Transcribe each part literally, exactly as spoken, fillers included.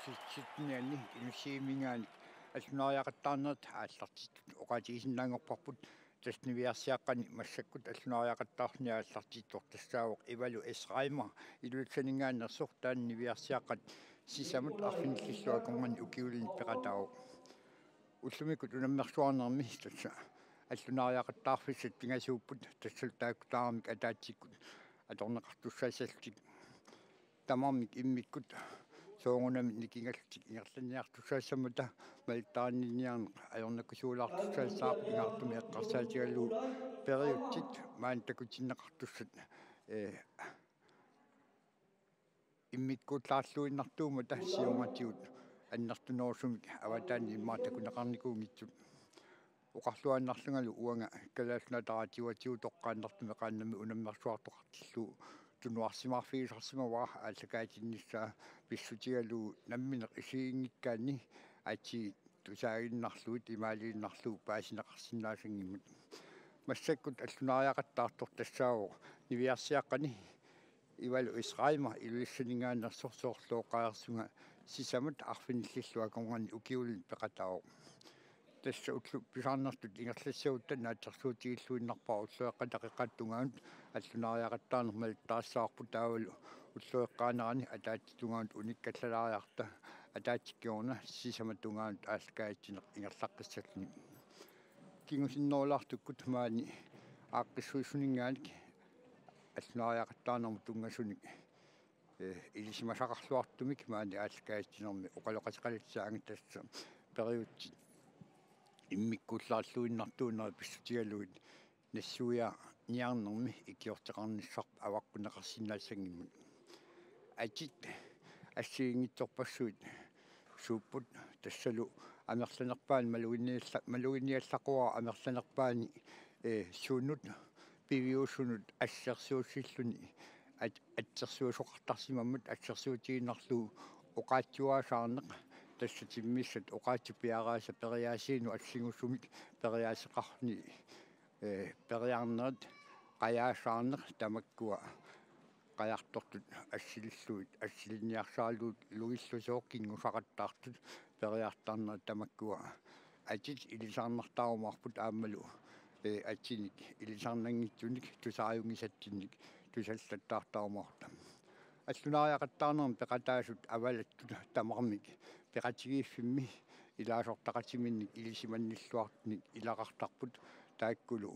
Sitsinnianni Inussivimminngaanniit allunaariaqattaarnerit aallartittut oqaatigisinnaanngorparput. Tassa niviarsiaqqani massakkut allunaariaqattaarluni aallartittoq tassaavoq Ivalu S. Reimer Ilulissaninngaanneersoq, taanna niviarsiaqqat sisamat arfinillillu akornanni ukiulinni peqataavoq. Ullumikkut unammersuarnermi tassa allunaariaqattaarfissat pingasuupput, tassalu taakkutaaramik ataatsikkut atorneqartussaassallutik. Tamarmik immikkut soorunami nikingallutik ingerlanniartussaassammata malittarineqarniarneq ajornakusuulaartussaassaaq, pingaartumik eqqarsaatigalugu periutsit maani takutinneqartussat, ee, immikkuullaarluinnartuummata siornatigut annertunerusumik avataani immaqa takuneqarnikuunngitsut. Oqarluinnarlungalu uanga Kalaallit Nunaata Radioatigut toqqaannartumik qaannamik unammersuartoqartillugu tunuarsimaarfigisarsimavara aallakaatinnissaa pissutigalugu nammineq isiginngikkaanni atii tusaaginnarlugit imaaliinnarlugu paasineqarsinnaassanngimmat. Massakkut allunaariaqattaartoq tassaavoq niviarsiaqqani Ivalu S. Reimer Ilulissaninngaanneersoq, soorlu oqareersunga sisamat arfinillillu akornanni ukiulinni peqataavoq. Tassa ullut pisarnertut ingerlassagutta naatsorsuutigilluinnarpara ulloqeqqata qeqqata tungaanut allunaariaqattaarneq malittarisassarput, taavalu ulloqeqqaanerani ataatsip tungaanut unikkallalaariarta ataatsip kingorna sisamat tungaanut aallakaatitsineq ingerlaqqissalluni. Kingusinnerulaartukkut maani aaqqissuissuninngaanniit allunaariaqattaarnermut tunngasunik, ee, ilisimasaqarluartumik maani aallakaatitsinermi oqaloqateqalissaanga, tassa periutsit immikkuullaarluinnartuunerat pissutigalugit nassuiaarniarnermi ikiorteqarnissarput avaqqunneqarsinnaassanngimmat. Atit assigiinngitsorpassuit suupput? Tassalu amerlanerpaani maluginnialla-, maluginniallaquara amerlanerpaani, ee, sunut piviusunut assersuussilluni at-, assersuisoqartarsimammat assersuutigiinnarlugu oqaatsuaasaarneq, tassa timmissat oqaatsut piaraasa periaasiinut assingusumik periaaseqarluni, ee, periarnerit, qajaasaarneq tamakkua qajartortut assilillugit, assilinniarsaralugillu soorlu kinngusaqattaartut periartarnerit tamakkua atit ilisarnartarumaarput aammalu, ee, atinik ilisarnanngitsunik tusaajunngisatsinnik tusallattaartarumaarput. Allunaariaqattaarnermi peqataasut avalattut tamarmik peqatigiiffimmi ilaasortaqatiminnik ilisimannilluartunik ilaqartarput, taakkulu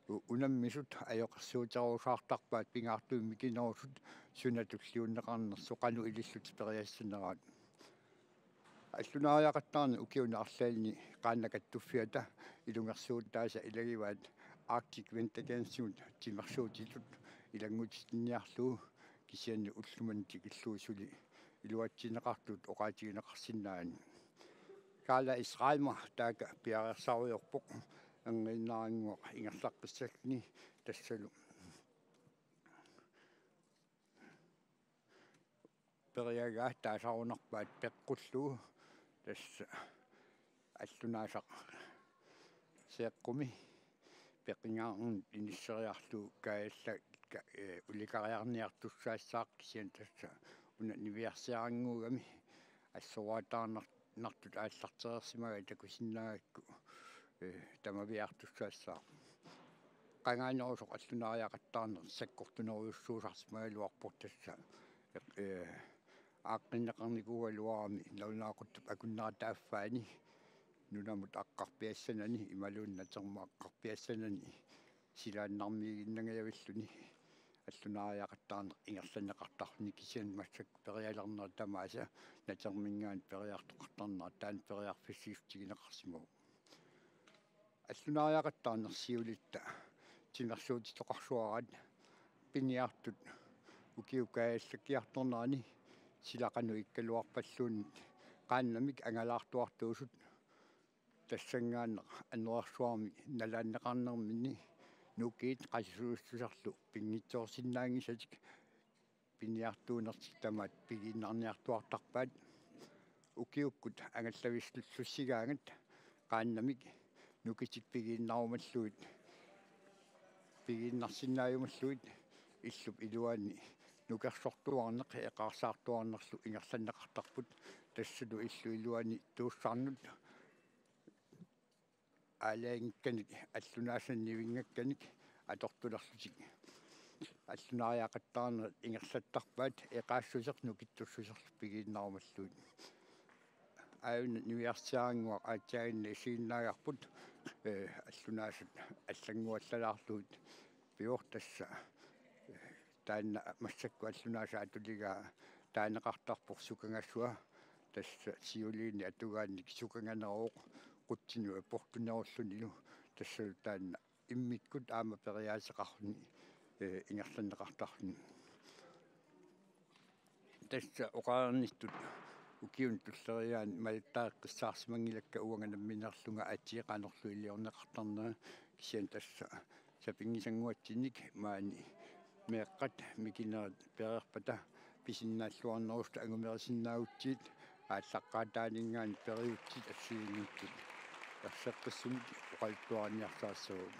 u-, unammisut ajoqersuuterusaartarpaat pingaartumik mikinerusut suna tulliunneqarnersoq qanoq ilillutik periassaneraat. Allunaariaqattaarneq ukiuni arlalinni qaannat kattuffiata ilungersuutaasa ilagivaat Arctic Winter Gamesimi timersuutitut ilanngutitinniarlugu, kisianni ullumimut tikillugu suli iluatsinneqartut oqaatigineqarsinnaanani. Kaala Israelma taaka piareersarujoorpoq, erngiinnarannguaq ingerlaqqissalluni, tassalu periagaa taasarunarpaat peqqullugu, tassa allunaasaq seeqqumi peqingaarnermut inisseriarlugu kaajalla-, ka-, ee, ulikariarniartussaassaaq, kisianni tassa una niviarsiarannguugami assoruataarnar-, nartut aallartereersimagaat takusinnaagakku, ee, tamaviaartussaassaaq. Qangaanerusoq allunaariaqattaarneq sakkortunerujussuusarsimagaluarpoq, tassa, ee, aaqqinneqarnikuugaluarami nalunaaquttup akunnerata affaani nunamut aqqarpiassanani imaluunniit natermut aqqarpiassanani silaannarmiiginnangajavilluni allunaariaqattaarneq ingerlanneqartarluni, kisianni massakkut perialernerit tamaasa naterminngaanniit periartoqartarnerat taanna periarfissiissutigineqarsimavoq. Allunaariaqattaarneq siulitta timersuutitoqarsuaraat piniartut ukiup kaajallakkiartornerani sila qanoq ikkaluarpalluunniit qaannamik angalaartuartuusut, tassanngaannaq annerersuarmik nalaanneqarnerminni nukiit qasusuussuserlu pinngitsoorsinnaanngisatik piniartuunertik tamaat pigiinnarniartuartarpaat. Ukiukkut angallavissullussigaangat qaannamik nukitik pigiinnarumallugit, pigiinnarsinnaajumallugit illup iluani nukersortuarneq eqaarsaartuarnerlu ingerlanneqartarput, tassalu illup iluani tuussarnut aalajangiikkanik allunaasanik nivinngakkanik atortulerlutik allunaariaqattaarnerat ingerlattarpaat eqaassuseq nukittussuserlu pigiinnarumallugit. Aajuna niviarsiarannguaq aatsaaginnaq isiginnaagarput, eh, allunaasat allannguallalaarlugit pivoq tassa, eh, taanna massakkut allunaasaq atuligaa taaneqartarpoq sukangasua, tassa siuliini atugaannik sukanganeruvoq qutsinut aportunerullunilu, tassalu taanna immikkut aamma periaaseqarluni, eh, ingerlanneqartarluni. Tassa oqarnittut ukiuni tulleriiaani malittarisaarsimanngilakka uanga nammineerlunga atii qanorlu iliorneqartarnera, kisianni tassa sapinngisannguatsinnik maani meeqqat mikinerit pereerpata pisinnaalluarnerusut angumerisinnaagutsigit aallaqqaataaninngaanniit periutsit assigiinngitsut erseqqissumik oqaluttuariniarsarissavagut.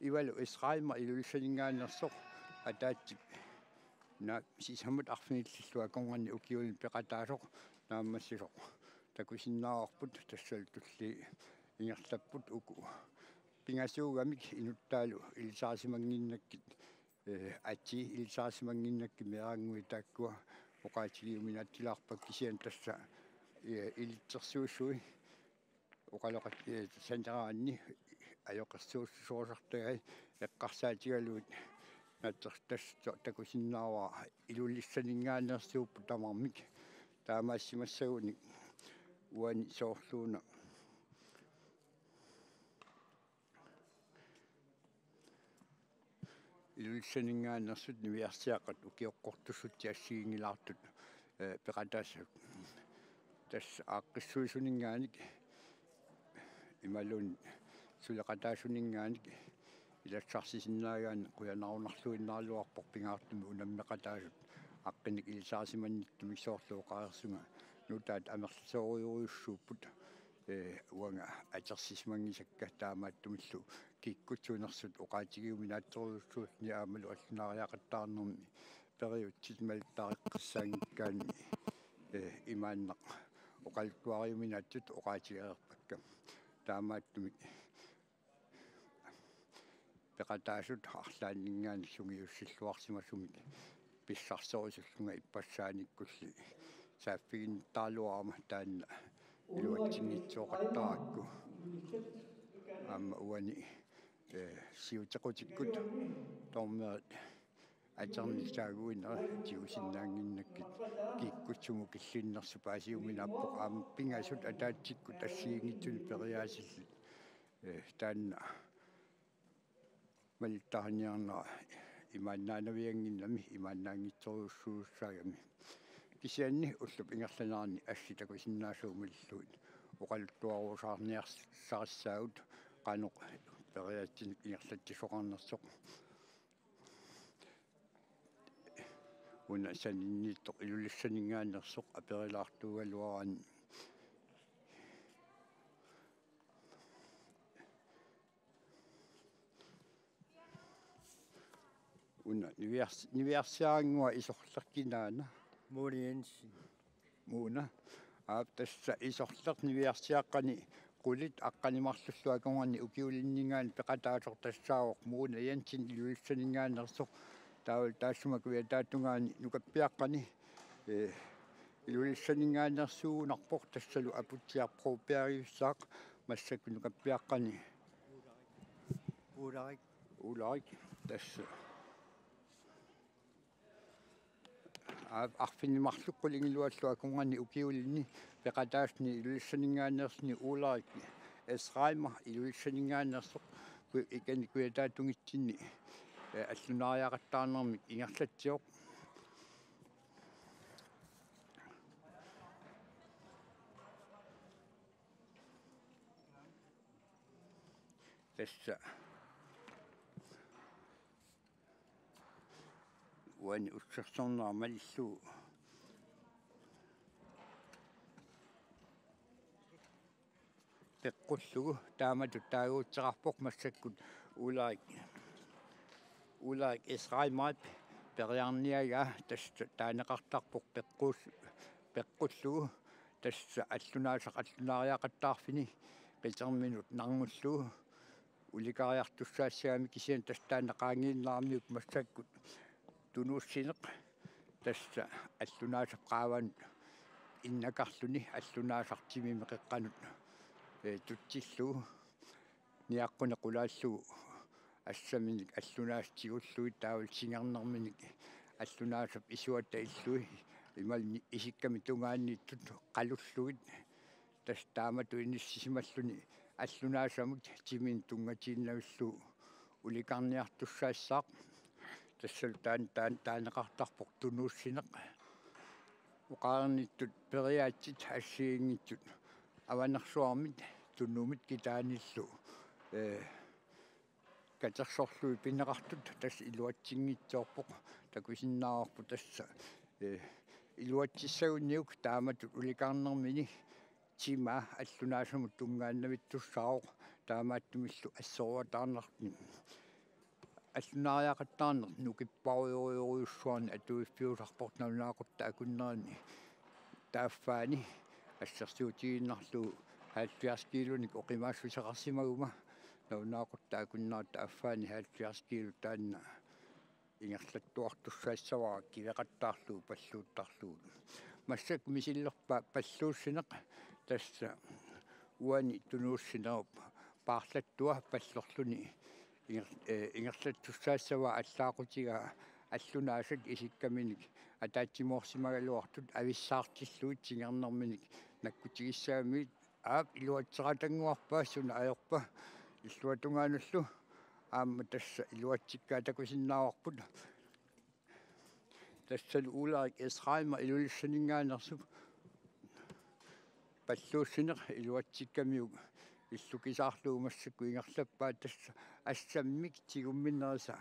Ivalu Israelima Ilulissaninngaanneersoq ataatsip na sisamat arfinillillu akornanni ukiulinni peqataasoq naammassisoq takusinnaavarput, tassalu tulliani ingerlapput uku pingasuugamik inuttaalu ilisarisimannginnakkit, eh, atii ilisarisimannginnakkit meeraannguit taakkua oqaatigiuminaatsilaarpakka, kisianni tassa, eh, ilitsersuisui oqaloqat-, eh, saneraanni ajoqersuussisorusartagai eqqarsaatigalugit naatsorsuutassat takusinnaavara Ilulissaninngaanneersuupput tamarmik. Taamaassimassagunik uani soorluuna Ilulissaninngaanneersut niviarsiaqqat ukioqqortussutsit assigiinngilaartut, eh, peqataassavut. Tassa aaqqissuisuninngaanniit imaluunniit suleqataasuninngaanniit ilassarsisinnaagaanni qujanarunarluinnaraluarpoq pingaartumik unammeqataasut aqqanik ilisarisimannittumik, soorlu oqareersunga nutaat amerlasoorujussuupput, eh, uanga atersisimanngisakka, taamaattumillu kikkut suunersut oqaatigiuminaatsorujussuulluni aammalu allunaariaqattaarnermi periutsit malittarisaanngikkaanni, eh, imaannaq oqaluttuariuminaatsut oqaatigereerpakka. Taamaattumik peqataasut arlaanninngaanniit sungiussilluarsimasumik pissarsisullunga ippassaaniikkulli saaffiginnittaraluarama taanna iluatsinngitsoqattarakku. Aamma uani, eh, siutequtikkut dommerit aternisaaguinerit tigusinnaannginnakkit kikkut sumut killinnersut paasiuminaappoq, aamma pingasut ataatsikkut assigiinngitsunik periaasillit, eh, taanna malittariniarnera imaannaanaviannginnami imaannaanngitsorujussuussaagami. Kisianni ullup ingerlanerani assit takusinnaasavut malillugit oqaluttuarusaarniarsarissaagut qanoq periaatsinik ingerlatsisoqarnersoq. Una saninniittoq Ilulissaninngaanneersoq aperilaartuugaluaraanni. Una niviars-, niviarsiarannguaq isorleq kinaana? Mona Jensen. Mona. Aap, tassa isorleq niviarsiaqqani qulit aqqaneq-marlullu akornanni ukiulinninngaanniit peqataasoq tassaavoq Mona Jensen Ilulissaninngaanneersoq. Taavalu taassuma kujataatungaani nukappiaqqani, eh, Ilulissaninngaanneersuugunarpoq, tassalu Aputsiaq Brobergiussaaq massakkut nukappiaqqani. Ulrik. Ulrik, tassa. Aap, arfineq-marluk qulingiluallu akornanni ukiulinni peqataasuni Ilulissaninngaanneersuni Ulrik Schreiner Ilulissaninngaanneersoq ku-, ikani kujataatungitsinni, eh, allunaariaqattaarnermik ingerlatsivoq. Tassa uani ussersornera malillugu peqqullugu taamatut taaguutseqarpoq massakkut Ulrik, Ulrik Schreinerip periarniagaa, tassa taaneqartarpoq peqquus-, peqqullugu, tassa allunaasaq allunaariaqattaarfini qiterminut narnullugu ulikariartussaassagami, kisianni tassa taanna qaangiinnaramiuk massakkut tunuussineq, tassa allunaasap qaavanut innakarluni allunaasaq timimi qeqqanut, ee, tutsillugu, niaqquni qulaallugu, assaminik allunaasaq tigullugit taavalu singernerminik allunaasap isuata illui imaluunniit isikkami tungaaniittut qalullugit, tassa taamatut inissisimalluni allunaasamut timini tunngatiinnavillugu ulikarniartussaassaaq. Tassalu taan-, taan-, taaneqartarpoq tunuussineq. Oqareernittut periaatsit assigiinngitsut avanersuarmit tunumit kitaanillu, ee, katersorlugit pineqartut tassa iluatsinngitsoorpoq, takusinnaavarput tassa, ee, iluatsissaguniuk taamatut ulikarnermini tima allunaasamut tunngaannavittussaavoq, taamaattumillu assoruataarnerni allunaariaqattaarneq nukipparujorujussuarnik atuiffiusarpoq nalunaaquttat akunnerini taaffaani assersuutigiinnarlugu halvfjerds kiilunik oqimaassuseqarsimaguma, nalunaaquttat akunneri taaffaani halvfjerds kiilu taanna ingerlattuartussaassavara kiveqattaarlugu palluuttarlugu. Massakkut misilerpaa palluussineq, tassa uani tunuussinerup paarlattua pallorluni inger-, ee, ingerlattussaassavaa allaaqutigaa allunaasat isikkaminik ataatsimoorsimagaluartut avissaartillugit singernerminik nakkutigissagamigit. Aap, iluatseqatannguarpaa, suna ajorpa illuatungaanullu? Aamma tassa iluatsikkaa takusinnaavarput. Tassalu Ulrik S. Reimer Ilulissaninngaanneersoq, palluussineq iluatsikkamiuk illukisaarlugu massakkut ingerlappaa, tassa assammik tigumminerisa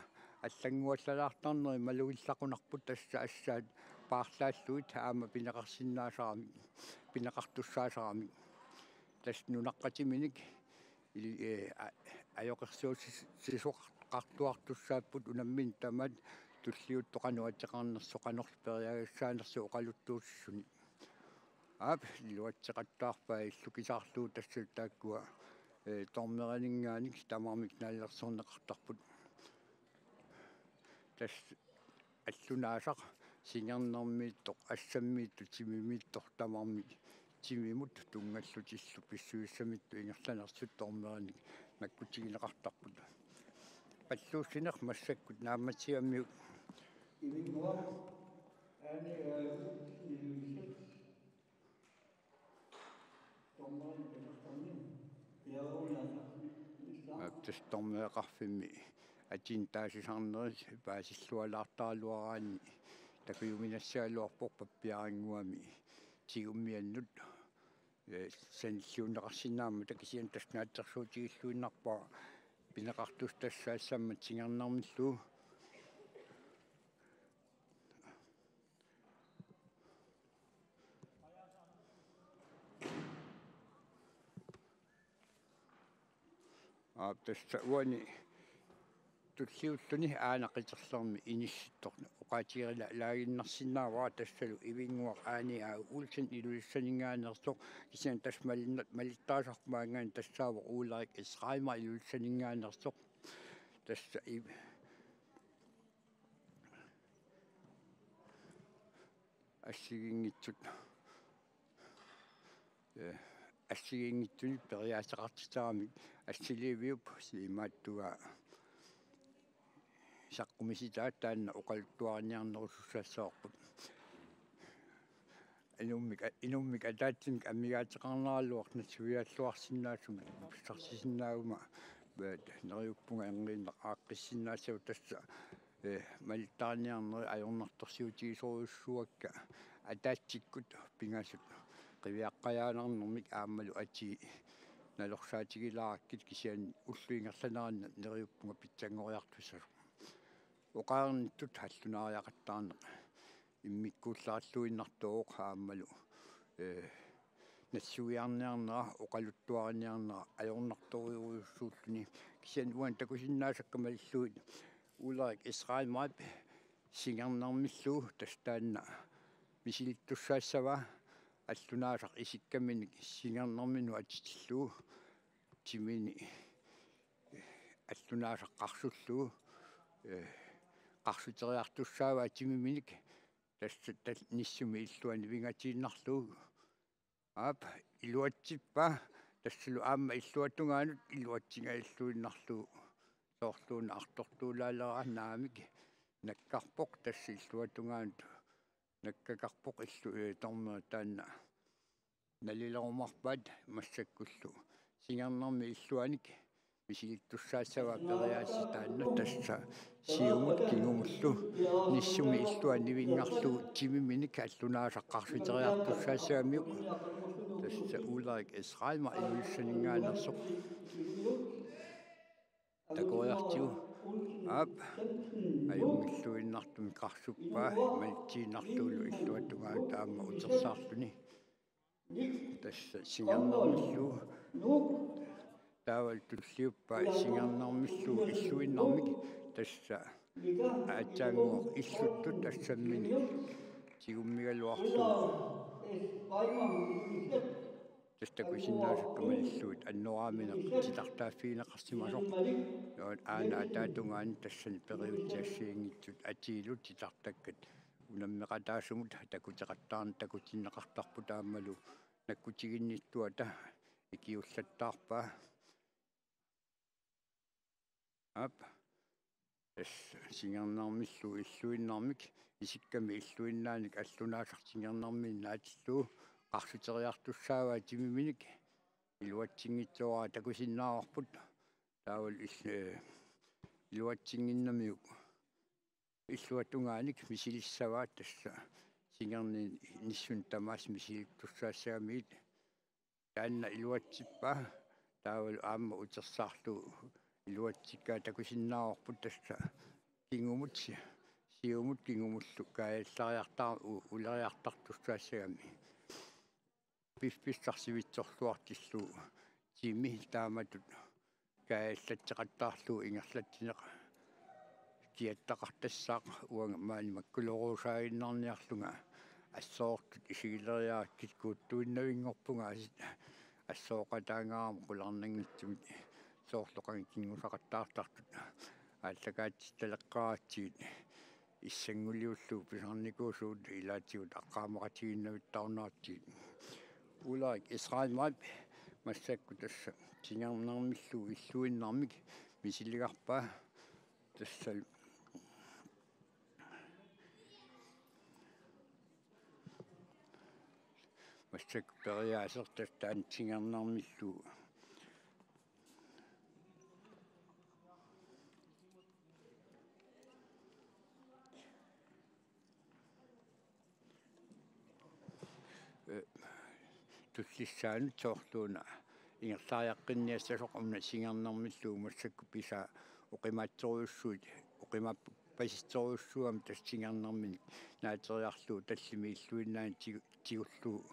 allannguallalaartarneri malugillaqunarput, tassa assaat paarlaallugit aamma pineqarsinnaasaramik, pineqartussaasaramik. Tassa nunaqqatiminik ili-, ee, a-, ajoqersuussisoqartuartussaapput unammineq tamaat tulliuttoq qanoq ateqarnersoq, qanorlu periagassaanersoq oqaluttuussisuni. Aap, iluatseqattaarpaa illukisaarlugu, tassalu taakkua, ee, dommerininngaanniit tamarmik naalersorneqartarput. Tassa allunaasaq singernermiittoq, assammiittoq, timimiittoq tamarmik timimut tunngallutillu pissusissamittut ingerlanersut dommerinik nakkutigineqartarput. Palluussineq massakkut naammassigamiuk. Ivinnguaq, Aani Aagu Ilulissat. Aap, tassa dommereqarfimmi atin taasisarneri paasillualaartaraluaraanni takujuminassagaluarpoq pappiarinnguami tigummiannut, ee, sanilliunneqarsinnaammata, kisianni tassa naatsorsuutigilluinnarpara pineqartussaq tassaassammat singernermillu. Aap, tassa uani tulliulluni aana qiterlermi inissittoq oqaatigilaaginnarsinnaavara, tassalu Ivinnguaq Aani A. Olsen Ilulissaninngaanneersoq, kisianni tassa malinna-, malittarisarput maanngaanniit tassaavoq Ulrik S. Reimer Ilulissaninngaanneersoq. Tassa iv-, assigiinngitsut, ee, assigiinngitsunik periaaseqartitaramik assiliiviup imaattugaa saqqumisitaa taanna oqaluttuariniarnerusussaassavarput. Inummik, inummik ataatsimik amigaateqarneraluartoq nassuiaalluarsinnaasumik pissarsisinnaagumaarpara, neriuppunga erngiinnaq aaqqissinnaassavat, tassa, ee, malittariniarneri ajornartorsiutigisorujussuuakka ataatsikkut pingasut qiviaqqajaannarnermik aammalu atii nalorsaatigilaarakkit, kisianni ullup ingerlanerani neriuppunga pitsanngoriartussasoq. Oqareernittut allunaariaqattaarneq immikkuullarilluinnartuuvoq aammalu, ee, nassuiarniarnera, oqaluttuariniarnera ajornartorujussuulluni, kisianni uani takusinnaasakka malillugit Ulrik S. Reimerip singernermillu tassa taanna misilittussaassavaa, allunaasaq isikkaminik singernerminut atitillugu timini allunaasaq qarsullugu, eh, qarsuteriartussaavaa timiminik tassa tal-, nissumik illuanut nivingatiinnarlugu. Aap, iluatsippaa, tassalu aamma illuatungaanut iluatsingajalluinnarlugu. Soorluuna artortuulaaleraannaamik nakkarpoq, tassa illuatungaanut nakkakarpoq illu-, eh, tormera taanna nalilerumaarpaat massakkullu. Singernermik illuanik misilittussaassavaa periaaseq taanna, tassa siumut kingumullu nissumik illuanut nivinngarlugu timiminik allunaasaq qarsuteriartussaassagamiuk. Tassa Ulrik Israelmar Ilulissaninngaanneersoq takoriartigu. Aap, ajunngilluinnartumik qarsuppaa, malitsiinnarlugulu illuatungaanut aamma utersaarluni. Tassa singernermillu taavalu tulliuppaa singernermillu illuinnarmik, tassa aatsaannguaq illuttut assamminik tigummigaluarlugu. Tassa takusinnaasakka malillugit annoraamineq titartaaffigineqarsimasoq. Aana ataatungaani tassani periutsit assigiinngitsut atiilu titartakkat unammeqataasumut takuteqattaarn-, takutinneqartarput aammalu nakkutiginnittuata ikiullattaarpaa. Aap. Tassa singernermillu illuinnarmik isikkamik illuinnaanik allunaasaq singernermini naatillugu qarsuteriartussaavaa timiminik iluatsinngitsoorpaa takusinnaavarput. Taavalu il-, eh, iluatsinnginnamiuk illuatungaanik misilissavaa, tassa singerniit nissunit tamaasa misilittussaassagamigit. Taanna iluatsippaa, taavalu aamma utersaarlugu iluatsikkaa takusinnaavarput, tassa kingumut si-, siumut kingumullu kaajallariartar-, u-, uleriartartussaassagami. Piffissaq sivitsorluartillugu timi taamatut kaajallatseqattaarlugu ingerlatsineq kiattaqartassaaq. Uanga maani makkuloruusaaginnarniarlunga assortut isigileriarakkit kuuttuinnavinngorpunga, asit assooqataangaarama qularnanngitsumik soorlu qanga kinngusaqattaartartut aallakaatitaleqqaaratsigit. Issannguliullugu pisarnikuusugut ilaatigut aqqaamaqatigiinnavittaarneratsigit. Ulrik Israelmar massakkut tassa singernermillu illuinnarmik misiligarpaa, tassa massakkut periaaseq tassa taanna singernermillu eh, tullissaanut soorluuna ingerlariaqqinniassasoq una singernermillu massakkut pisaa oqimaatsorujussuit, oqimaap-, pasitsorujussuugami tassa singernerminik naateriarlugu tallimat illuinnaanik tigu-, tigullugu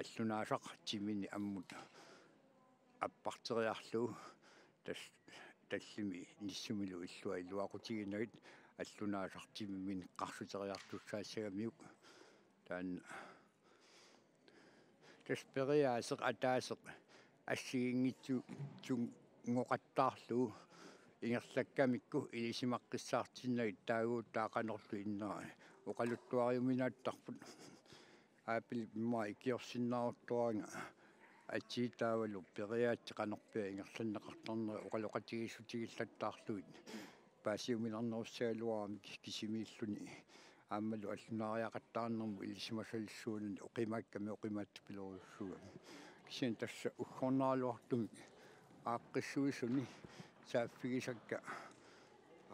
allunaasaq timini ammut apparteriarlugu, tassa tallimat nissumilu illua iluaqutiginagit allunaasaq timiminik qarsuteriartussaassagamiuk. Taanna tassa periaaseq ataaseq assigiinngitsunngoqattaarlugu ingerlakkamikku ilisimaqqissaartinnagit taaguuttaa qanorlu innera oqaluttuariuminaattarput. Aapilip immaqa ikiorsinnaaruttoranga atii taavalu periaatsit qanorpiaq ingerlanneqartarneri oqaloqatigiissutigillattaarlugit paasiuminarnerussagaluaramik kisimiilluni aammalu allunaariaqattaarnermut ilisimasalissuunani oqimaakkami oqimaatsipilorujussuugami. Kisianni tassa uggornaraluartumik aaqqissuisuni saaffigisakka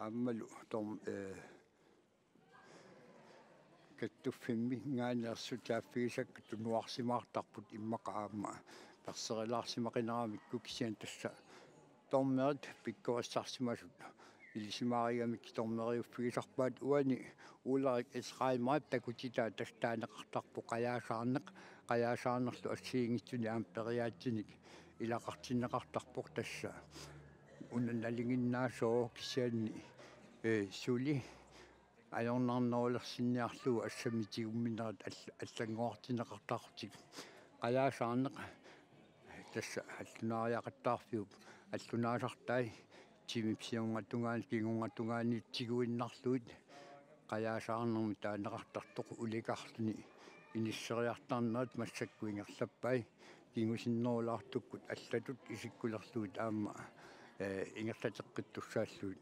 aammalu tom-, eh, kattuffimminngaanneersut saaffigisakka tunuarsimaartarput immaqa aamma perserilaarsimaqineramikku, kisianni tassa dommerit pikkorissarsimasut ilisimaarigamik dommeriuffigisarpaat. Uani Ulrik Israelmarip takutitaa tassa taaneqartarpoq qajaasaarneq, qajaasaarnerlu assigiinngitsuni aamma periaatsinik ilaqartinneqartarpoq, tassa una nalinginnaasooq kisianni, eh, suli ajornarnerulersinniarlugu assammik tigumminerat all-, allanngortinneqartarlutik. Qajaasaarneq tassa allunaariaqattaarfiup allunaasartai timip siornatungaani kingornatungaani tiguinnarlugit qajaasaarnermik taaneqartartoq ulikarluni inisseriartarnerat massakkut ingerlappai kingusinnerulaartukkut allatut isikkulerlugit aamma, ee, ingerlateqqittussaallugit.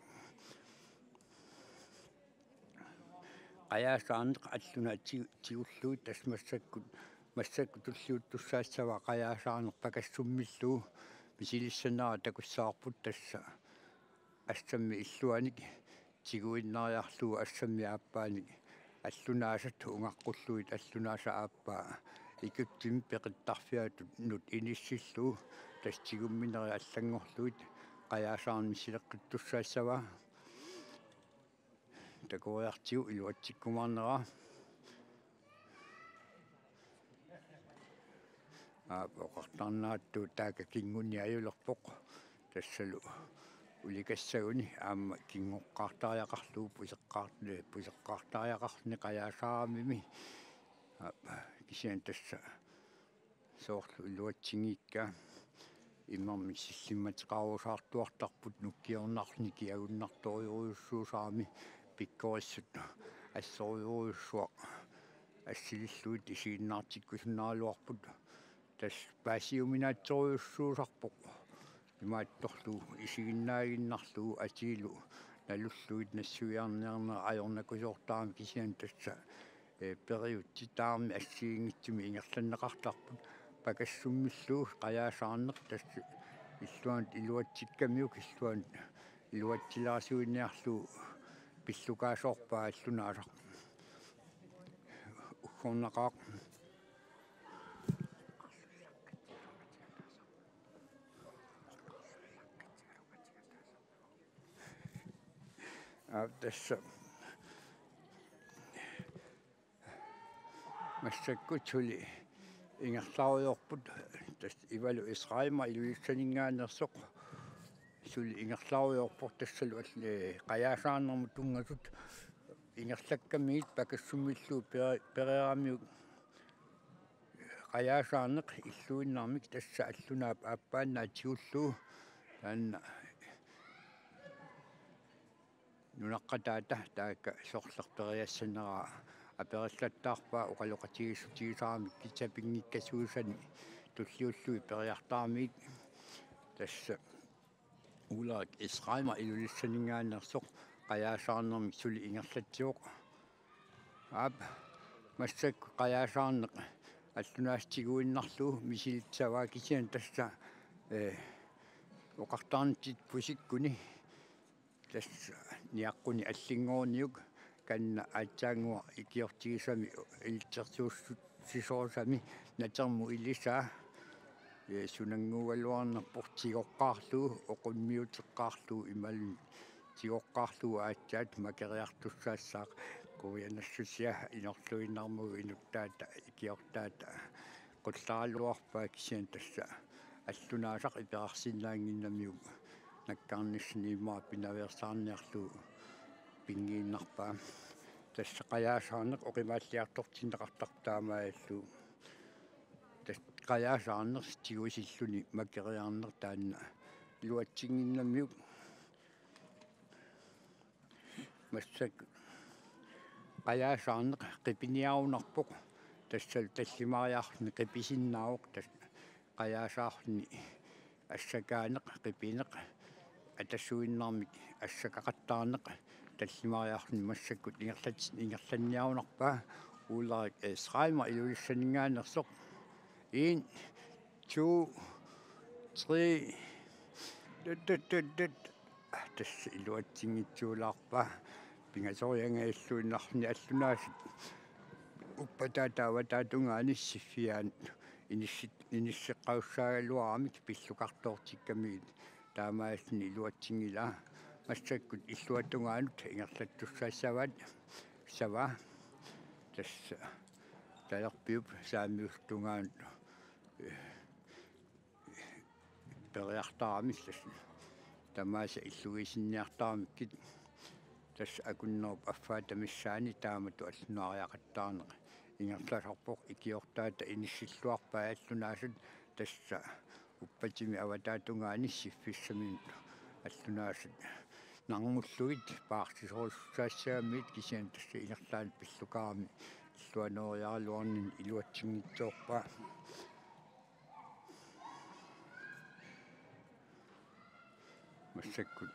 Qajaasaarneq allunaat ti-, tigullugit tassa massakkut, massakkut tulliuttussaassavaa qajaasaarneq pakassummillugu misilissanera takussavarput tassa assammik illuanik tiguinnariarlugu assammik aappaanik allunaasat ungaqqullugit allunaasaq aappaa Egyptimi peqittarfiatut inissillugu tassa tigumminerit allanngorlugit qajaasaarneq misileqqittussaassavaa. Takoriartigu iluatsikkumaarnera. Aap, oqartarneratut taakku kinguneq ajulerpoq. Tassalu ulikassaguni aamma kingoqqaartariaqarlugu puseqqaart-, puseqqaartariaqarluni qajaasaarnermi. Aap, kisianni tassa soorlu iluatsinngikkaa imermik sillimmateqarusaartuartarput nukkiornarluni kiagunnartorujussuusarami pikkorissut assorujussuaq assilillugit isiginnaartikkusunnaraluarput. Tassa paasiuminaatsorujussuusarpoq. Imaattorlugu isiginnaaginnarlugu atiilu nalullugit nassuiarniarnerat ajornakusoortarami kisianni tassa, ee, periutsit tamarmik assigiinngitsumik ingerlanneqartarput pakassummillugu qajaasaarneq tassa illuanut iluatsikkamiuk illuanut iluatsilaarsuiniarlugu pillukaasoorpaa allunaasaq uggornaqaaq. Aap, tassa massakkut suli ingerlarujoorput tassa Ivalu Israima Ilulissaninngaanneersoq suli ingerlarujoorpoq tassalu all-, ee, qajaasaarnermut tunngasut ingerlakkamigit pakassummillugu pere-, pereeramiuk qajaasaarneq illuinnarmik tassa allunaap aappaannaat tigullugu taanna nunaqqataata taakku sorleq periassaneraa aperillattaarpaa oqaloqatigiissutigisaramik kissapinngikkassagusani tulliullugit periartaramigit tassa Ulrik Israima Ilulissaninngaanneersoq qajaasaarnermik suli ingerlatsivoq. Aap, massakkut qajaasaarneq allunaasaq tiguinnarlugu misilissavaa kisianni tassa, ee, oqartarnitsit pusikkuni tassa niaqquni allinngorniuk kanna aatsaannguaq ikiortigisami ilitsersuussut sisorsami natermut ilisaa, ee, sunannguugaluarnerpoq tigoqqaarlugu, oqimmiuteqqaarlugu imaluunniit tigoqqaarlugu aatsaat makeriartussaassaaq, quianassusia inorluinnarmagu inuttaata ikiortaata qullaraluarpaa kisianni tassa allunaasaq iperarsinnaannginnamiuk nakkarnissani immaqa pinaveersaarniarlugu pinngiinnarpaa. Tassa qajaasaarneq oqimaalliartortinneqartarpoq taamaalillugu. Tassa qajaasaarneq tigusilluni makeriarneq taanna iluatsinnginnamiuk. Massakkut qajaasaarneq qipiniarunarpoq. Tassalu tallimariarluni qipisinnaavoq, tassa qajaasaarluni assakaaneq qipineq atasuinnarmik assakaqattaarneq tallimariarluni massakkut ingerlat-, ingerlanniarunarpaa. Ulrik Schreiber Ilulissaninngaanneersoq. En, to, tre. Tut, tut, tut, tut. Tassa iluatsinngitsuulaarpaa. Pingasoriangajalluinnarluni allunaasut uppataata avataatungaani siffiaanut inissi-, inisseqqasussaagaluaramik pillukartoortikkamigit taamaalilluni iluatsinngilaa. Massakkut illuatungaanut ingerlattussaassavaat savaa. Tassa talerpiup saamiullup tungaanut, ee, periartaramik tassa tamaasa illugiisinniartaramikkit Tassa akunnerup affaata missaani taamatut allunaariaqattaarneq ingerlasarpoq. Ikiortaata inissilluarpai allunaasat, tassa uppatimi avataatungaani siffissaminut allunaasat narmullugit paarsisorusussaassagamigit, kisianni tassa ingerlaannaq pillukaarami illuanooriaraluarnini iluatsinngitsoorpaa. Massakkut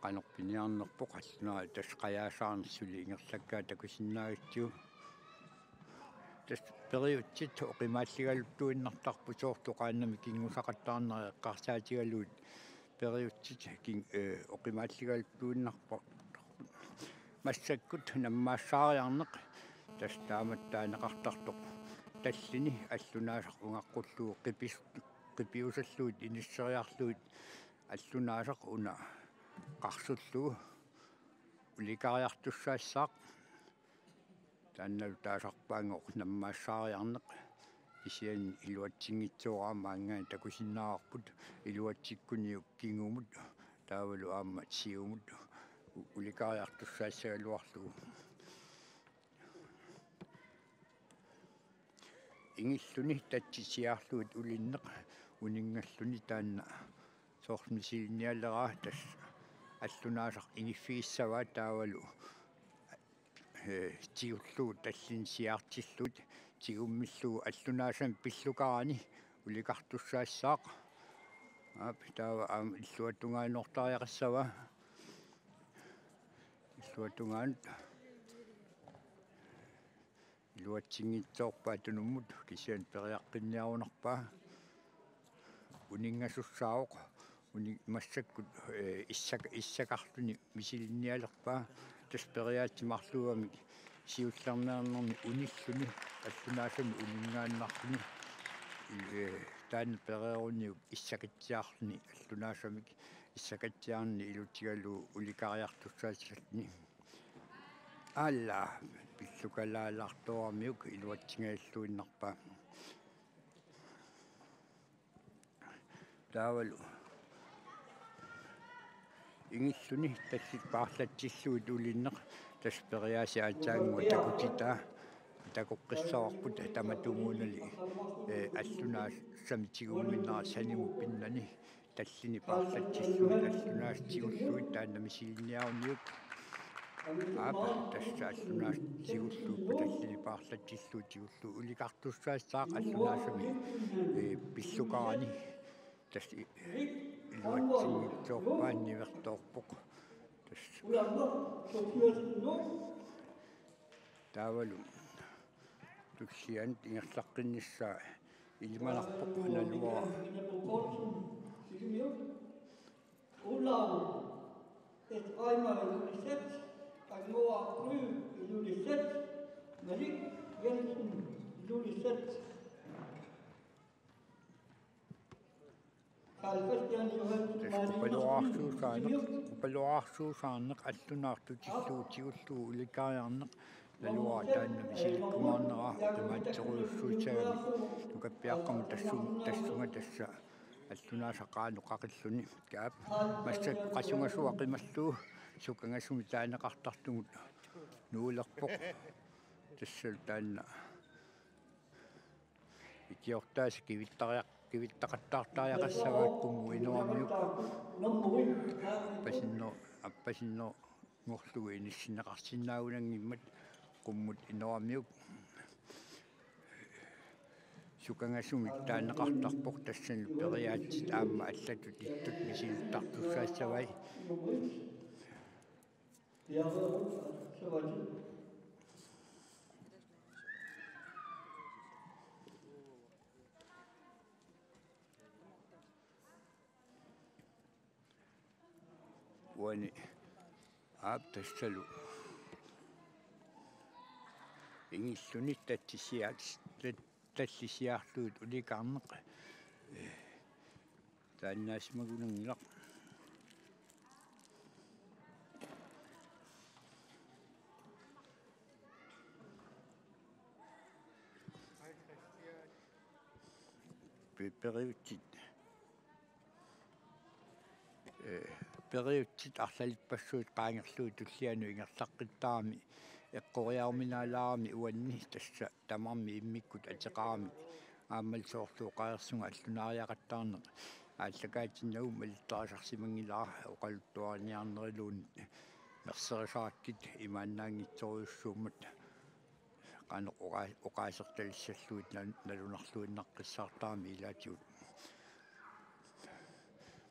qanoq piniarnerpoq, allunaasat tassa qajaasaarneq suli ingerlakkaat takusinnaagatsigu. Tassa periutsit oqimaalligaluttuinnartarput, soorlu qaannamik kinngusaqattaarnerat eqqarsaatigalugit periutsit kin-, ee, oqimaalligaluttuinnarput. Massakkut nammaassaariarneq, tassa taamatut taaneqartartoq tallini allunaasaq ungaqqullugu qipis-, qipiusallugit inisseriarlugit allunaasaq una qarsullugu ulikariartussaassaaq. Taannalu taasarpaanngoq nammaassaariarneq, kisianni iluatsinngitsooraama aamma takusinnaavarput iluatsikkuniuk kingumut taavalu aamma siumut u-, ulikariartussaassagaluarlugu. Ingilluni tatsisiaarlugit ulinneq uninngalluni taanna soorlu misilinnialeraa, tassa allunaasaq ingiffigissavaa taavalu, ee, tigullugu tallini siaartillugit tigummillugu allunaasami pillukarani ulikartussaassaaq. Aap, taava aamma illuatungaanuortariaqassavaa. Illuatungaanut iluatsinngitsoorpaa tunummut, kisianni periaqqinniarunarpaa. Uninngasussaavoq, uni-, massakkut, ee, issaka-, issakarluni misilinnialerpaa. Tassa periaatsit marluugamik siullermeernermi unilluni allunaasami uninngaannarluni, ee, taanna pereeruniuk issakatsiarluni allunaasamik, issakatsiarnini ilutigalugu ulikariartussaalluni. Alla, pillukalaalaartooramiuk iluatsingajalluinnarpaa. Taavalu ingilluni tallit paarlatsillugit ulinneq, tassa periaasiaatsaannguaq takutitaa, takoqqissavarput tamatumuunali, ee, allunaasami tigumminnera sanimut pinnani tallini paarlatsillugit allunaasat tigullugit taanna misilinniaruniuk. Aap, tassa allunaasat tigulluupput tallini paarlatsillugit tigullugu ulikartussaassaaq allunaasami, ee, pillukarani. Tassa i-, iluatsinngitsoorpaa, nivertoorpoq. Tassa. Taavalu tullianut ingerlaqqinnissaa ilimanarpoq, naluara. Olav et Reimer, Ilulissat, Angoa Kry, Ilulissat, Malik Jensen, Ilulissat. Tassa qupaloraarsuusaaneq, qupaloraarsuusaaneq allunaartutillugu tigullugu ulikariarneq, naluara taanna misilikkumaarnera oqimaatsorujussuussagamik. Nukappiaqqamut tassu-, tassunga tassa allunaasaq qaanut qaqilluni. Aap, massakkut qasungasuaq qimallugu sukangasumik taaneqartartugut nuulerpoq. Tassalu taanna ikiortaasa kivittariaq-, kivittaqattaartariaqassavaat qummut inoramiuk. Appasinner-, appasinnerngorlugu inissinneqarsinnaagunanngimmat qummut inoramiuk. Sukangasumik taaneqartarpoq, tassani periaatsit aamma allatut ittut misilittartussaassavai. Uani aap tassalu ingilluni tatsisiaat-, tat-, tallisiaarlugit ulikarneq. Taannaasimagunanngilaq. Pe-, periutsit Periutsit arlalippassuit qaangerlugit tullianut ingerlaqqittarami eqqoriaruminaalaarami uanni tassa tamarmik immikkut ateqarami aammalu soorlu oqareersunga allunaariaqattaarneq aallakaatinnagu malittarisarsimanngilara oqaluttuariniarneriluunniit merserisarakkit imaannaanngitsorujussuummat qanoq oqa-, oqaasertalissallugit nal-, nalunarluinnaqqissaartarami ilaatigut.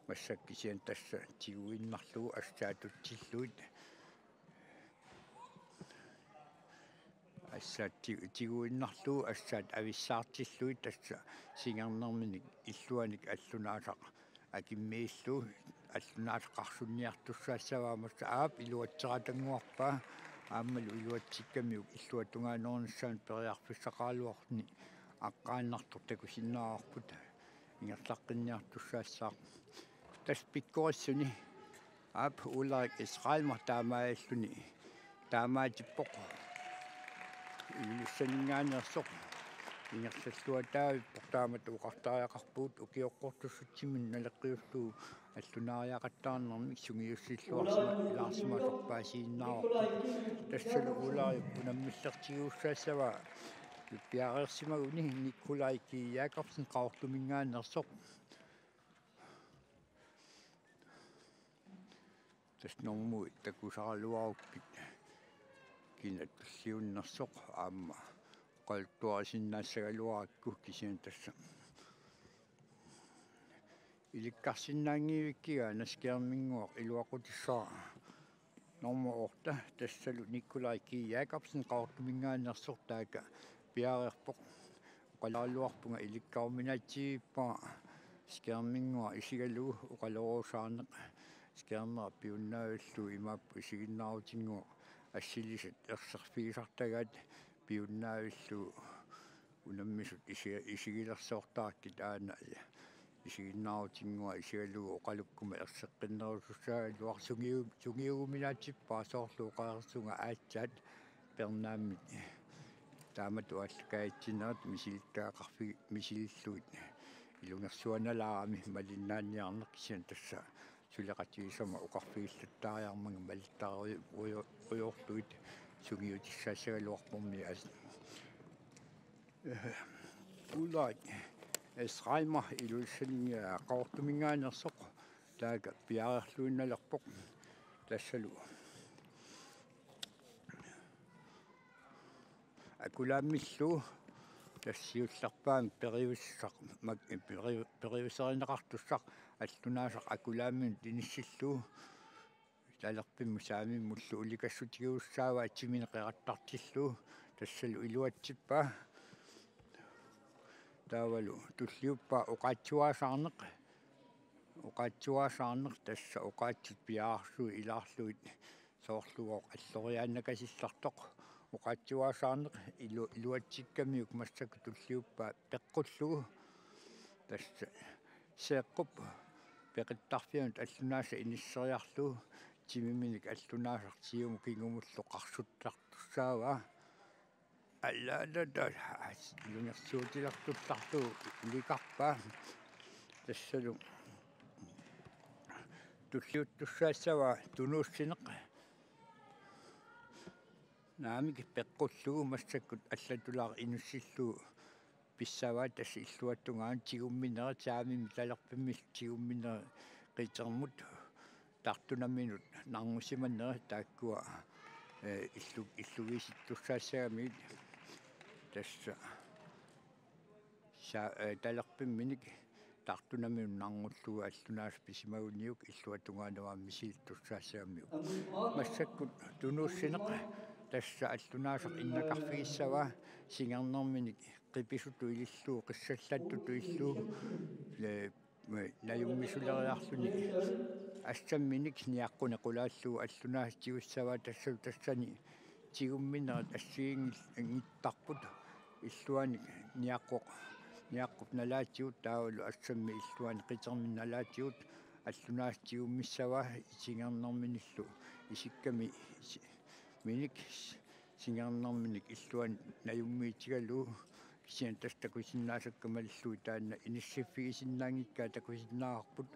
Massakkut kisianni tassa tiguinnarlugu assaat tutsillugit. Assaat ti-, tiguinnarlugu assaat avissaartillugit tassa singernerminik illuanik allunaasaq akimmiillugu allunaasaq qarsunniartussaassavaa massa aap iluatseqatannguarpaa aammalu iluatsikkamiuk illuatungaanerunissaanut periarfissaqaraluarluni aqqaannartoq takusinnaavarput ingerlaqqinniartussaassaaq. Tassa pikkorissuni aap Ulrik Schreiner taamaalluni taamaatippoq. Ilulissaninngaanneersoq ingerlalluataavippoq taamatut oqartariaqarpugut ukioqqortussatsinni naleqqiullugu allunaariaqattaarnermik sungiussilluarsima ilaarsimasoq paasiinnaavarput. Tassalu Ulrik unammillertigigussaassavaa piareersimaguni Nikolaj G. Jakobsen Qaqortuminngaanneersoq. Tassa normui takusaraluarukkit kina tulliunnersoq aamma oqaluttuarisinnaassagaluarakku kisianni tassa ilikkarsinnaanngivikkiga Asger Minnguaq iluaqutissara normu otte tassalu Nikolaj G. Jakobsen Qaqortuminngaanneersoq taakku piareerpoq. Oqaleraluarpunga ilikkaruminaatsivippara Asger Minnguaq isigalugu oqalorusaarneq Asgerneq piunnaavillugu imaappoq isiginnaarutinnguaq assilisat erserfigisartagaat piunnaavillugu unammisut isi-, isigilersoortarakkit aana isiginnaarutinnguaq isigalugu oqalukkuma erseqqinnerusussaagaluarpoq sungiu-, sungiuguminaatippara soorlu oqareersunga aatsaat Pernaammit taamatut aallakaatitsinerat misilittagaqarfi-, misilillugit ilungersuanalaarami malinnaaniarneq kisianni tassa suleqatigisama oqarfigillattaariarmanga malittariujoorlugit sungiutissaassagaluarpormi as-, eh, Ulrik Schreiner Ilulissani Qaqortuminngaanneersoq taakku piareerluinnalerpoq tassalu Akulaammillu tassa siullerpaamik periussaq mak-, periu-, periuserineqartussaq allunaasaq Akulaamminut inissillugu talerpimmut saamimmullu ulikassutigiussaavaa timineq qerattartillugu tassalu iluatsippaa. Taavalu tulliuppaa oqaatsuaasaarneq. Oqaatsuaasaarneq tassa oqaatsut piaarsuit ilaarlugit soorlu alloriaannakasillartoq oqaatsuaasaarneq ilu-, iluatsikkamiuk massakkut tulliuppaa peqqullugu. Tassa seeqqup peqittarfianut allunaasaq inisseriarlugu timiminik allunaasaq siumut kingumullu qarsuttartussaavaa. Allaatata lungersuutilertullarlugu ulikarpaa. Tassalu tulliuttussaassavaa tunuussineq. Naamik peqqullugu massakkut allatulaaq inissillugu pissavaa tassa illuatungaanut tigumminerit saamimmi talerpimmillu tigumminerit qitermut tartunaminut narnussimanerit taakkua, eh, illu-, illugiisittussaassagamigit tassa sa-, eh, talerpimminik tartunaminut narnullugu allunaasaq pisimaguniuk illuatungaanut aamma misilittussaassagamiuk. Massakkut tunuussineq tassa allunaasaq innakarfigissavaa singernerminik qipisutut ilillugu qissallattutut illugu, eh, najummisuleriarluni assamminik niaqquneq qulaallugu allunaasaq tigussavaa tassalu tassani tigumminerit assigiinngittarput illuanik niaqqoq, niaqqut nalaatigut taavalu assammik illuanik qitermik nalaatigut allunaasaq tigummissavaa singernerminillu isikkami isi-, minik singernerminik illuanik najummiitigalugu kisianni tassa takusinnaasakka malillugit taanna inissiffigisinnaanngikkaa takusinnaavarput.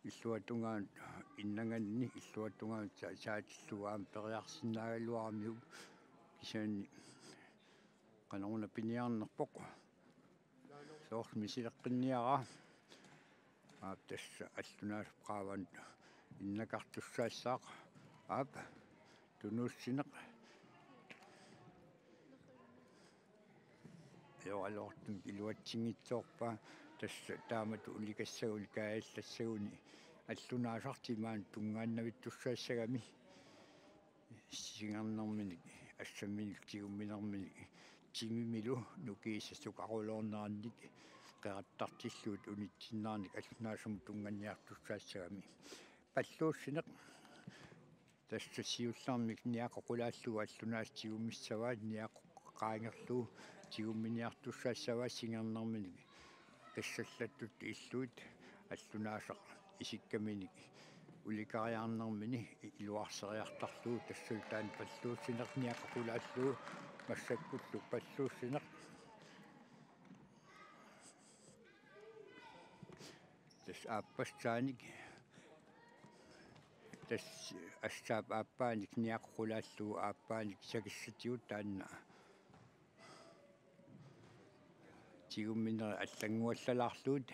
illuatungaanut innanganni illuatungaanut sa-, saatillugu aamma periarsinnaagaluaramiuk kisianni qanoruna piniarnerpoq. Soorlu misileqqinniaraa. Aap, tassa allunaasaq qaavanut innakartussaassaaq. Aap, tunuussineq. Ajoraluartumik iluatsinngitsoorpaa, tassa taamatut ulikassaguni kaajallassaguni allunaasartimaanut tungaannavittussaassagami. Singernerminik assamminik tigumminerminik timimilu nukiisa sukaruloornerannik qerattartillugit unitsinnerannik allunaasamut tunnganniartussaassagami. Palluussineq. Tassa siullermik niaqoq qulaallugu allunaasaq tigummissavaa, niaqoq qaangerlugu tigumminiartussaassavaa singernerminik qissallattut illugit allunaasaq isikkaminik ulikariarnermini iluarseriartarlugu, tassalu taanna palluussineq niaqoq qulaallugu massakkullu palluussineq. Tassa aappassaanik, tassa assaap aappaanik niaqoq qulaallugu aappaanik sakissatigut taanna tigumminerit allannguallalaarlugit.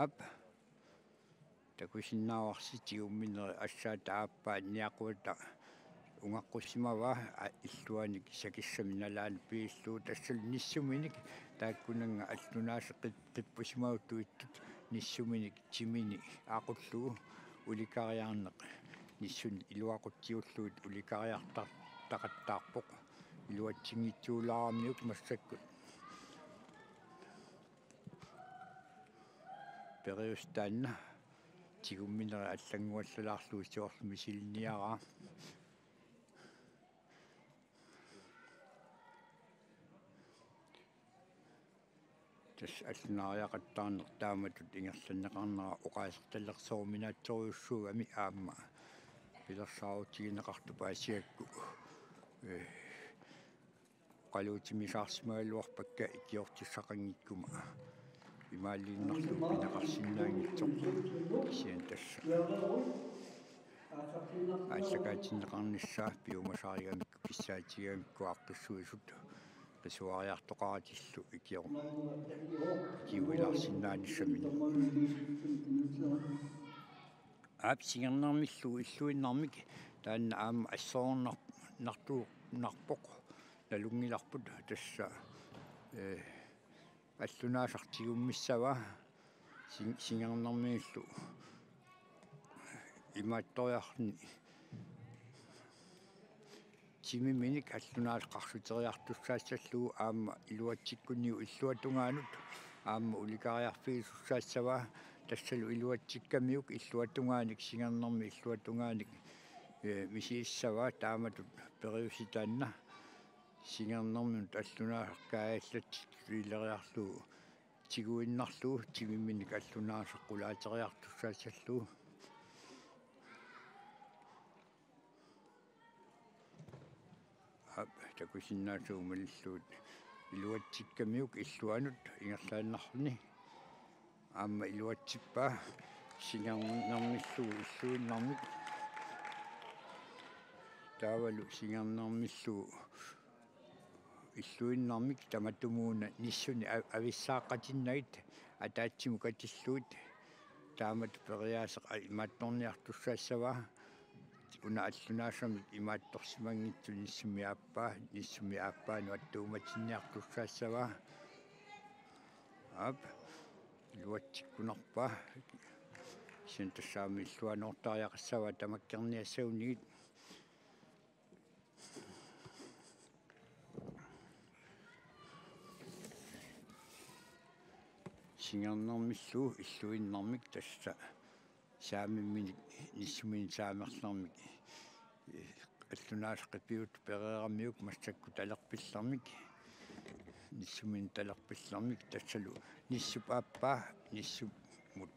Aap, takusinnaavarsi tigumminerit assaata aappaa niaquata ungaqqussimavaa, a-, illuanik sakissamik nalaani piillugu, tassalu nissuminik taakkunannga allunaasaq qip-, qippusimagutut ittut nissuminik timini aqullugu ulikariarneq nissunik iluaqutsiullugit ulikariartar-, taqattaarpoq iluatsinngitsuulaaramiuk massakkut. Periuseq taanna tigumminerit allannguallalaarlugu soorlu misilinniaraa. Tassa allunaariaqattaarneq taamatut ingerlanneqarnera oqaasertalersoruminaatsorujussuugami aamma pilersaarutigineqartup paasigakku, ee, oqaluutimisaarsimagaluarpakka ikiortissaqanngikkuma imaaliinnarlugu pineqarsinnaanngitsoq. Kisianni tassa aallakaatinneqarnissaa piumasarigamikku, kissaatigigamikku aaqqissuisut qisuariartoqaratillu ikior-, ikiuilaarsinnaanissaminnik. Aap, singernermillu illuinnarmik taanna aamma assoornar-, nartu-, narpoq nalunngilarput, tassa, ee, allunaasaq tigummissavaa sing-, singernermiillu imaattoriarluni timiminik allunaasaq qarsuteriartussaassallugu aamma iluatsikkunniu illuatungaanut aamma ulikariarfigisussaassavaa, tassalu iluatsikkamiuk illuatungaanik singernermik illuatungaanik, ee, misisissavaa, taamatut periuseq taanna singernerminut allunaasaq kaajallatsitut ileriarlugu tiguinnarlugu timiminik allunaasaq qulaateriartussaassallugu. Aap, takusinnaasagut malillugit iluatsikkamiuk illuanut ingerlaannarluni. Aamma iluatsippaa singernermillu illuinnarmik. Taavalu singernermillu illuinnarmik tamatumuuna nissunik a-, avissaaqqatinnagit ataatsimut katillugit taamatut periaaseq a-, imaattorniartussaassavaa. Una allunaasamik imaattorsimanngitsoq nissumik aappaa, nissumik aappaanut attuumatinniartussaassavaa. Aap, iluatsikkunarpaa. Kisianni tassa aamma illuanoortariaqassavaa tamakkerniassagunigit. Singernermillu illuinnarmik tassa saamimminik nissuminik saamerlermik, ee, allunaasaq qipiutut pereeramiuk massakkut talerpillermik, nissuminik talerpillermik, tassalu nissup aappaa nissumut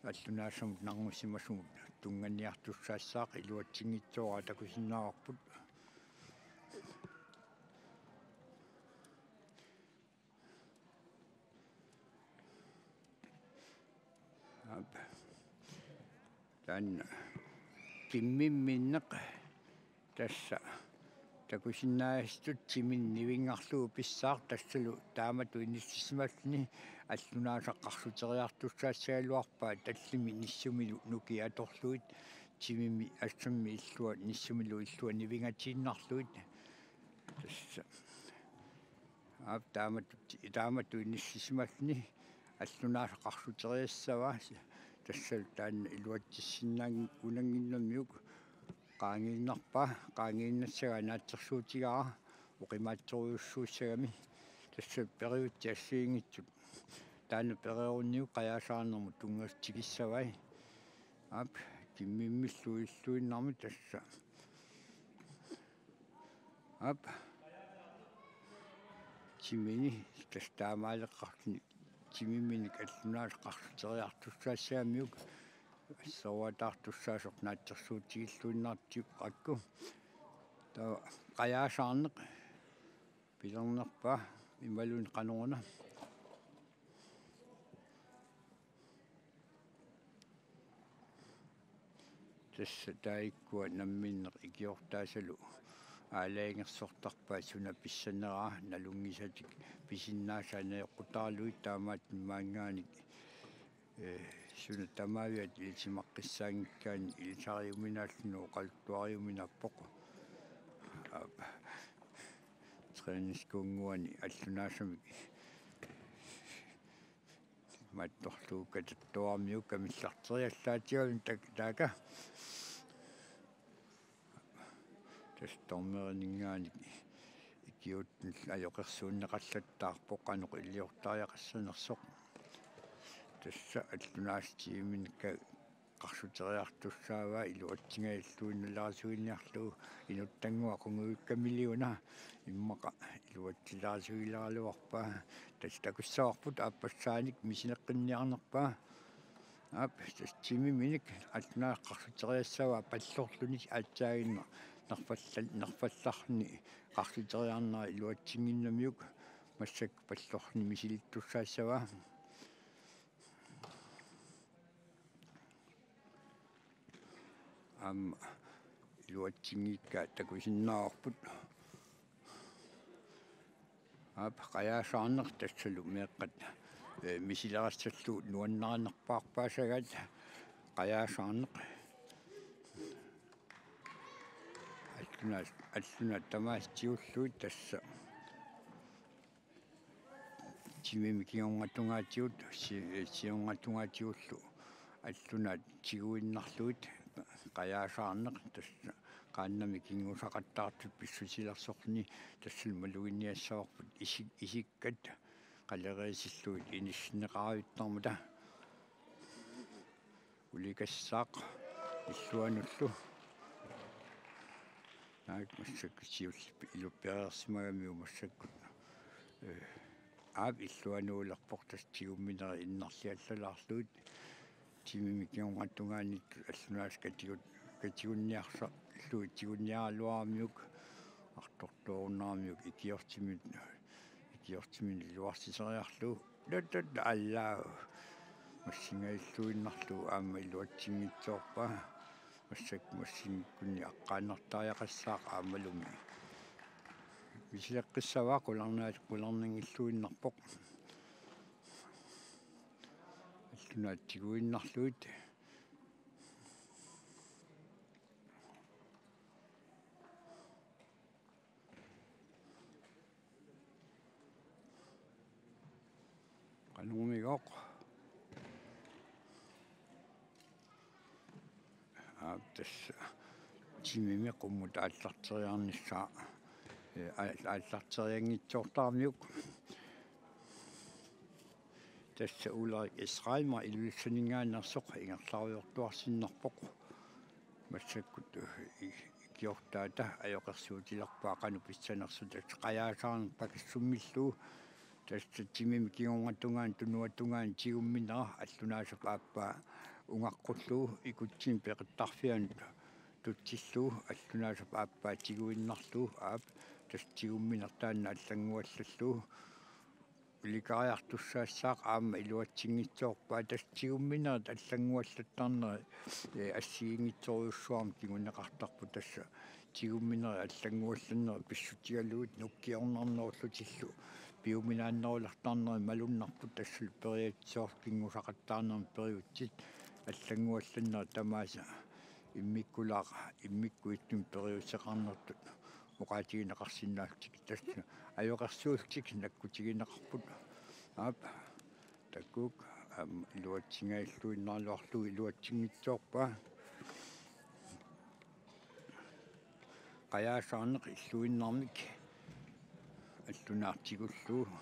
allunaasamut narnussimasumut tunnganniartussaassaaq, iluatsinngitsooraa takusinnaavarput. Aap. Taanna timmimminneq tassa takusinnaasutut timini nivinngarlugu pissaaq, tassalu taamatut inissisimasarluni allunaasaq qarsuteriartussaassagaluarpaa tallimi nissumilu nukiit atorlugit, timimi assammi illua nissumilu illua nivingatiinnarlugit. Tassa. Aap, taamatut, taamatut inissisimasarluni allunaasaq qarsuteriassavaa, tassalu taanna iluatsissinnaanngikkunannginnamiuk qaangiinnarpaa, qaangiinnassagaa naatsorsuutigaara oqimaatsorujussuussagami, tassa periutsit assigiinngitsut taanna pereerunniuk qajaasaarnermut tunngasut tikissavai. Aap, timmimmillu illuinnarmi tassa. Aap. Timini tassa taamaaleqqaarluni timimminik allunaasaq qarsuteriartussaassagamiuk asseruataartussaasoq naatsorsuutigilluinnartukkakku. Taava qajaasaarneq pilernerpaa imaluunniit qanoruna. Tassa taakkua namminneq ikiortaasalu aalajangersortarpaat suna pissaneraa, nalunngisatik pisinnaasat ajoqutaarlugit, taamaattumik maanngaanniit, ee, suna tamaaviat ilisimaqqissaanngikkaanni ilisariuminaalluni oqaluttuariuminaappoq. Aap. Træningsskuunnguani allunaasamik mattorlugu katattuaramiuk kamillarteriallaatigalugu tak-, taaka. Tassa dommeriningaanniit ikiuuttut ajoqersuunneqallattaarpoq qanoq iliortariaqassanersoq. Tassa allunaasaq timimminik qarsuteriartussaavaa, iluatsingajalluinnalaarsuiniarlugu, inuttannguaq qungujukkamiuna immaqa iluatsilaarsuileraluarpaa. Tassa takussavarput aappassaanik misileqqinniarnerpaa. Aap, tassa timimminik allunaasaq qarsuteriassavaa pallorluni aatsaaginnaq nerfalla-, nerfallarluni qarsuteriarnera iluatsinnginnamiuk massakkut pallorluni misilittussaassavaa. Aamma iluatsinngikkaat takusinnaavarput. Aap, qajaasaarneq tassalu meeqqat, ee, misilerassallugu nuannarinerpaarpaasagaat qajaasaarneq. Allunaat, allunaat tamaasa tigullugit tassa. Timimi kingornatungaatigut, si-, siornatungaatigut allunaat tiguinnarlugit qajaasaarneq, tassa qaannamik kinngusaqattaartut pissusilersorluni, tassalu maluginiassavarput isi-, isikkat qaleriisillugit inissinneqaravittarmata. Ulikassaaq illuanullu. Naak massakkut siulleq iluppereersimagamiuk massakkut. Ee, aap, illuanuulerpoq tassa tigumminerit innarliallalaarlugit. Timimi kingornatungaaniittut allunaasat katigut-, katigunniarsarlugit tigunniaraluaramiuk artortoorunnaaramiuk ikiortimit, ikiortimit iluarsiseriarlugu. Tattatta allaa. Massingajalluinnarlugu aamma iluatsinngitsoorpaa. Massakkut massinngikkunni aqqaannartariaqassaaq aammalumi. Misileqqissavaa qularnaat qularnanngilluinnarpoq. Allunaat tiguinnarlugit. Qanormigooq. Aap, tassa timimi qummut aallarteriarnissaa, ee, aal-, aallarterianngitsoortaramiuk. Tassa Ulrik Israelmar Ilulissaninngaanneersoq ingerlariortuarsinnarpoq. Massakkut, ee, i-, ikiortaata ajoqersuutilerpaa qanoq pissanersoq, tassa qajaasaarneq pakassummillugu. Tassa timimi kingornatungaanut tunuatungaanut tigumminera allunaasap aappaa ungaqqullugu ikutsinni peqattarfianut tutsillugu allunaasap aappaa tiguinnarlugu, aap, tassa tigummineq taanna allannguallallugu. ulikariartussaassaaq aamma iluatsinngitsoorpaa. Tassa tigumminerit allannguallattarneri, ee, assigiinngitsorujussuarmik kinguneqartarput. Tassa tigumminerit allannguallanneri pissutigalugit nukkiornarnerullutillu piuminaannerulertarneri malunnarput. Tassalu periatsisoorlu kinngusaqattaarnermi periutsit allannguallanneri tamaasa immikkulaaq, immikkuittumik periuseqarnertut oqaatigineqarsinnaallutik. Tassa ajoqersuullutik nakkutigineqarput. Aap, takuuk, aamma iluatsinngilluinnarluarlugu iluatsinngitsoorpaa. Qajaasaarneq illuinnarmik allunaaq tigullugu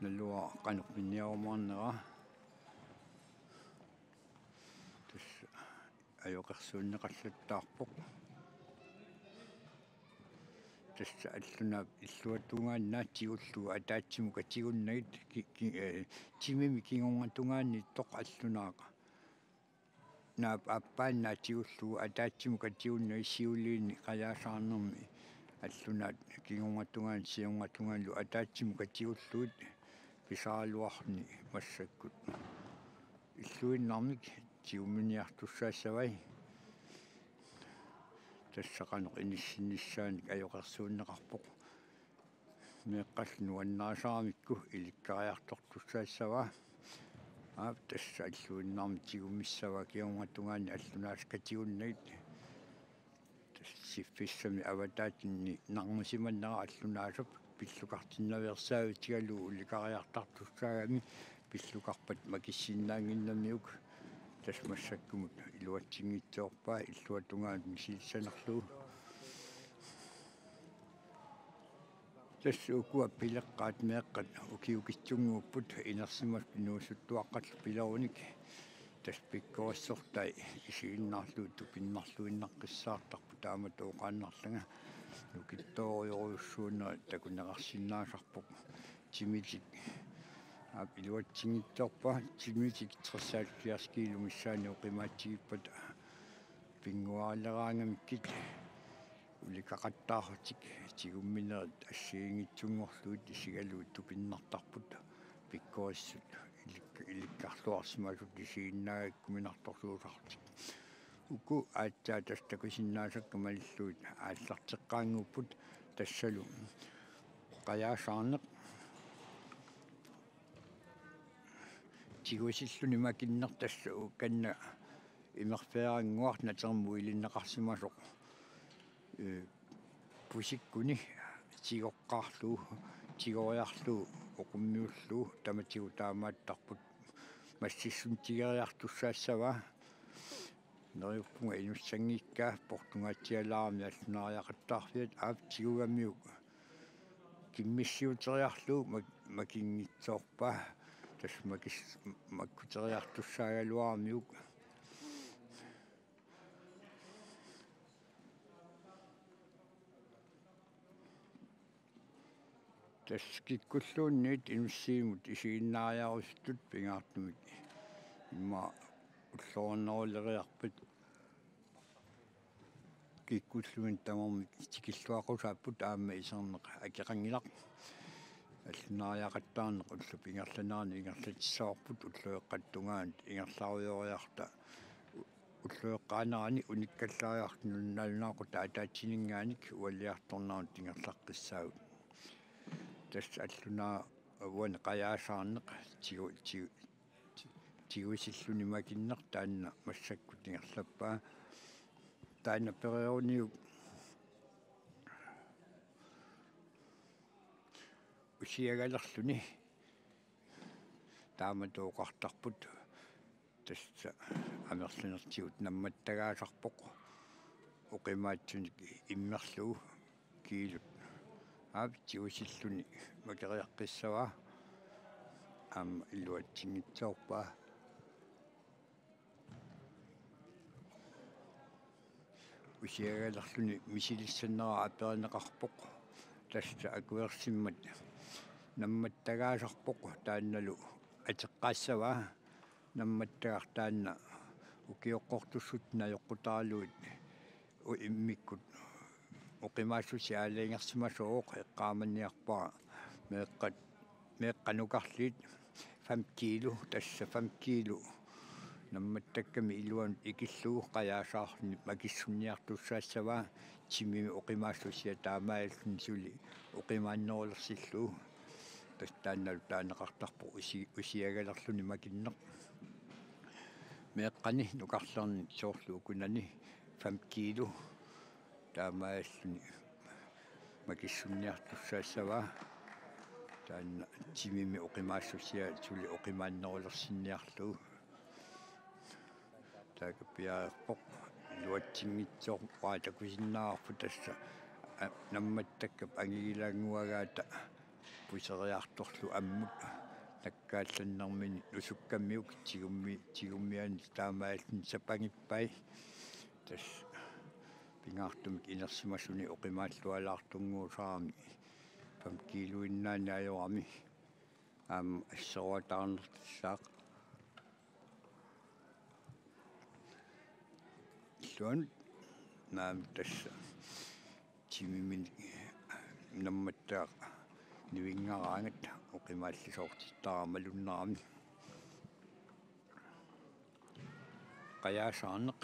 naluara qanoq piniarumaarnera. Tassa ajoqersuunneqallattaarpoq. Tassa allunaap illuatungaannaat tigullugu ataatsimut katigunnagit ki-, ki-, ee, timimi kingornatungaaniittoq allunaaq naap aappaannaat tigullugu ataatsimut katigunnagit siuliini qajaasaarnermi allunaat kingornatungaani siornatungaanilu ataatsimut katigullugit pisaraluarluni massakkut illuinnarmik tigumminiartussaassavai. Tassa qanoq inissinnissaannik ajoqersuunneqarpoq. Meeqqallu nuannaasaramikku ilikkariartortussaassavaa. Aap, tassa alluinnarmik tigummissavaa kingornatungaani allunaasat katigunnagit. Tassa siffissami avataatinni narnisimannera allunaasap pillukartinnaveersaavitsigalugu ulikariartartussaagami pillukarpat makissinnaannginnamiuk. Tassa massakkumut iluatsinngitsoorpaa illuatungaanut misilissanerlugu. Tassa ukua pileqqaat meeqqat ukiukitsunnguupput inersimasut inuusuttuaqqallu pilerunik. Tassa pikkorissortai isiginnaarlugu tupinnarluinnaqqissaartarput taamatut oqaannarlanga nukittoorujorujussuunerat takuneqarsinnaasarpoq. Timitik, aap, iluatsinngitsoorpaa, timitik tresaalkiarskiilu missaani oqimaatsigippata pinnguarileraangamikkit ulikaqattaarlutik tigumminerit assigiinngitsunngorlugit isigalugit tupinnartarput pikkorissut ilik-, ilikkarluarsimasut isiginnaagakkuminartorsuusarlutik. Uku aatsaat tassa takusinnaasakka malillugit aallarteqqaannguupput tassalu qajaasaarneq tigusilluni makinneq tassa ukanna imerfiarannguaq natermut ilinneqarsimasoq. Ee, pusikkuni tigoqqaarlugu, tigoriarlugu, oqummiullugu, tamatigut taamaattarput massissunik tigeriartussaassavaa. Neriuppunga inussanngikkaa, portungaatsialaarami allunaariaqattaarfiat, aap, tigugamiuk kimmissiuteriarlugu mak-, makinngitsoorpaa, tassa makis-, makkuteriartussaagaluaramiuk. Tassa kikkulluunniit inussivimmut isiginnaariarusuttut pingaartumik immaqa ullorunneruleriarpat kikkulluunniit tamarmik tikilluaqqusaapput aamma iserneq akeqanngilaq. Allunaariaqattaarneq ullup ingerlanerani ingerlatissavarput ulloqeqqata tungaanut ingerlarujooriarta. Ulloqeqqaanerani unikkallariarluta nalunaaqutaq ataatsimiingaanniit ualiartornerani ingerlaqqissaagut. Tassa allunaa uani qajaasaarneq tigu-, tigu-, ti-, tigusilluni makinneq taanna massakkut ingerlappaa. Taanna pereeruniuk usiagalerluni taamatut oqartarput. Tassa amerlanertigut nammattagaasarpoq oqimaatsunik immerlugu kiilut. Aap, tigusilluni makeriaqqissavaa. Aamma iluatsinngitsoorpaa. Usiagalerluni misilissannera aperineqarpoq. Tassa akuersimmat nammattagaasarpoq taannalu ateqqaassavaa. Nammattagaq taanna ukioqqortussatut najoqqutaralugit u-, immikkut oqimaassuseq aalajangersimasooq eqqaamaniarpara meeqqat Meeqqat nukarliit fem kilo, tassa fem kilo nammattakkami iluanut ikillugu qajaasaarluni makissunniartussaassavaa, timimi oqimaassusia taamaalilluni suli oqimaannerulersillugu. Tassa taannalu taaneqartarpoq usi-, usiagalerluni makinneq. Meeqqani nukarlerni soorlu ukunani fem kilo taamaalilluni makissunniartussaassavaa. Taanna timimi oqimaassusia suli oqimaannerulersinniarlugu. Taakku piareerpoq. Iluatsinngitsoorpaa takusinnaavarput tassa, a, nammattakkap angigilaannguagaata puseriartorlu ammut nakkaallannermini nusukkamiuk tigummi-, tigummiani taamaalilluni sapangippai. Tassa pingaartumik inersimasuni oqimaallualaartunnguusarami fem kiloinnaani ajorami aamma asseruataarnertussaaq. Illuanut naamik tassa timiminik nammattaaq nivinngaraangat oqimaallisoortittara malunnerami. Qajaasaarneq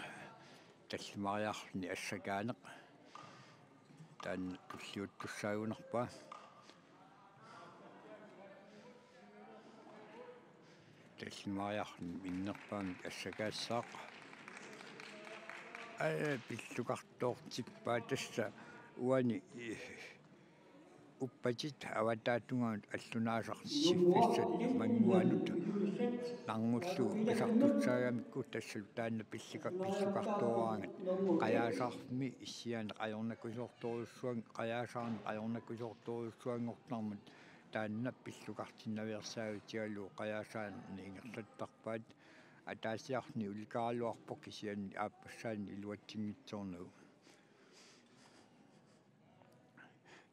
tallimariarluni assakaaneq taanna tulliuttussaagunarpaa. Tallimariarluni minnerpaamik assakaassaaq. Aa, pillukartoortippaa tassa uani, eh, uppatit avataatungaanut allunaasaq siffissat mannguanut narngullugu pisartussaagamikku tassalu taanna pilluka-, pillukartooraangat qajaasaarfimmi issianeq ajornakusoortorujussuan-, qajaasaarneq ajornakusoortorujussuanngortarmat taanna pillukartinnaveersaavitsigalugu qajaasaaneq ingerlattarpaat. Ataasiarluni ulikaraluarpoq kisianni aappassaani iluatsinngitsoornagu.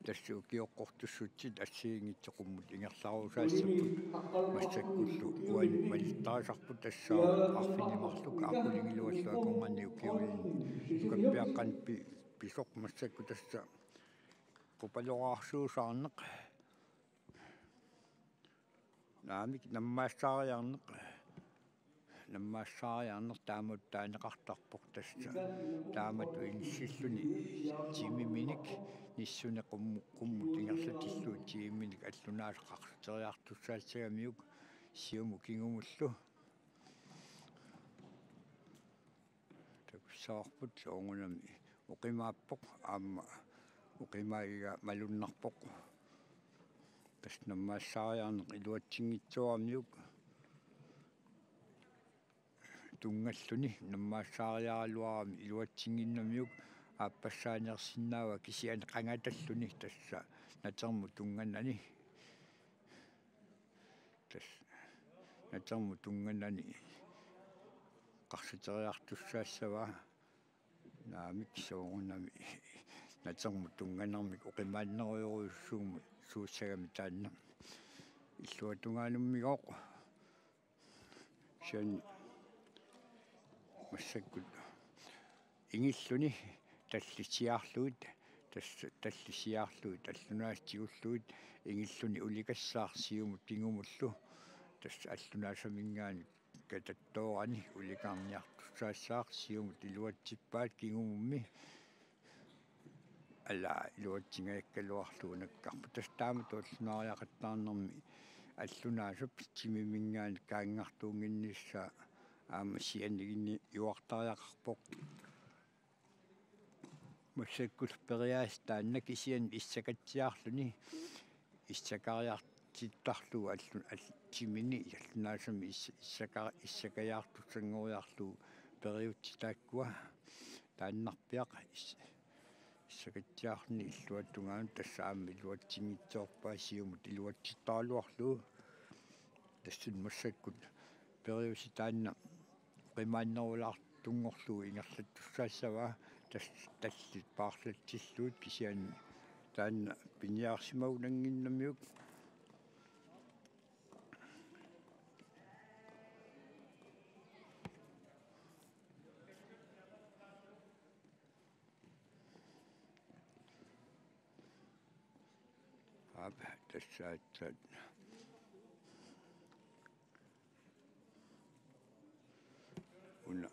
Tassa ukioqqortussutsit assigiinngitsut qummut ingerlarusaassapput massakkullu uani malittarisarput tassaavoq arfineq-marluk aaqquligiluallu akornanni ukiulinni nukappiaqqanik pi-, pisoq massakkut tassa qupaloraarsuusaarneq. Naamik nammaassaariarneq. Nammaassaariarneq taamatut taaneqartarpoq tassa. Taamatut inissilluni timiminik nissuni qummu-, qummut ingerlatillugu timiminik allunaasaq qarsuteriartussaassagamiuk siumut kingumullu. Takussavarput soorunami oqimaappoq aamma oqimaagiga malunnarpoq. Tassa nammaassaariarneq iluatsinngitsooramiuk tunngalluni nammaassaariaraluarami iluatsinnginnamiuk aappassaaneersinnaavaa kisianni qangatalluni tassa natermut tunnganani. Tassa natermut tunnganani qarsuteriartussaassavaa. Naamik soorunami natermut tunnganermik oqimaannerujorujussuummut suussagami taanna illuatungaanummigoq. Kisianni massakkut ingilluni tallitsiarlugit, tassa tallitsiarlugit allunaasat tigullugit ingilluni ulikassaaq siumut kingumullu, tassa allunaasaminngaanniit katattoorani ulikarniartussaassaaq siumut iluatsippaat kingumummi. Ala iluatsingajakkaluarlugu nakkarpoq. Tassa taamatut allunaariaqattaarnermi allunaasap timiminngaanniit kaanngartuunnginnissaa aamma sianiginniuartariaqarpoq. Massakkut periaasiit taanna kisianni issakatsiarluni issakariartittarlugu allu-, al-, timini allunaasami is-, issaka-, issakajaartussanngoriarlugu periutsit taakkua taannarpiaq is-, issakatsiarluni illuatungaanut tassa aamma iluatsinngitsoorpaa siumut iluatsittaraluarlugu. Tassani massakkut periuseq taanna oqimaannerulaartunngorlugu ingerlattussaassavaa tassa tallit paarlatsillugit kisianni taanna piniarsimagunannginnamiuk. Aap, tassa aatsaat Una.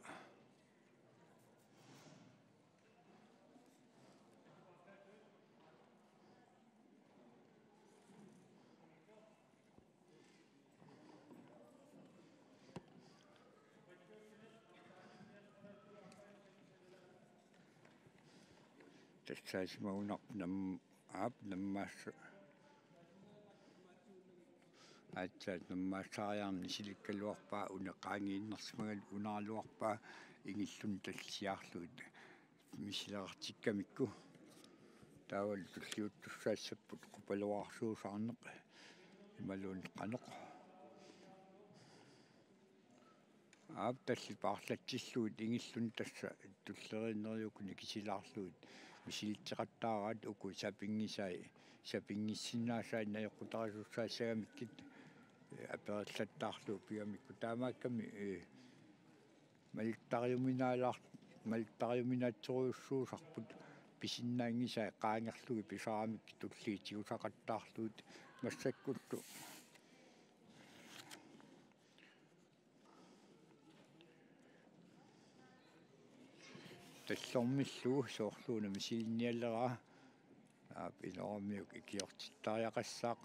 Tassaasimaguna nam-, aap, nammaassa-, aatsaat nammaassaariarneq misilikkaluarpaa, una qaangiinnarsimagaluarpaa, unaraluarpaa, ingilluni talliarlugit misileqartikkamikku. Taavalu tulliuttussaassapput qupaluarsuusaarneq imaluunniit qanoq. Aap, tallit paarlatsillugit ingilluni tassa tulleriinneriukkut nikisilaarlugit misilitseqattaaraat, uku sapinngisai, sapinngissinnaasai najoqqutarisussaassagamikku, eh, apererlattaarlugit pigamikku. Taamaakkami, eh, malittariuminaalaar-, malittariuminaatsorujussuusarput pisinnaanngisai qaangerlugit pisaramikkit tulliit tigusaqattaarlugit massakkullu. Tallormillu soorluuna misilinnialeraa. Aap, inoramiuk ikiortittariaqassaaq.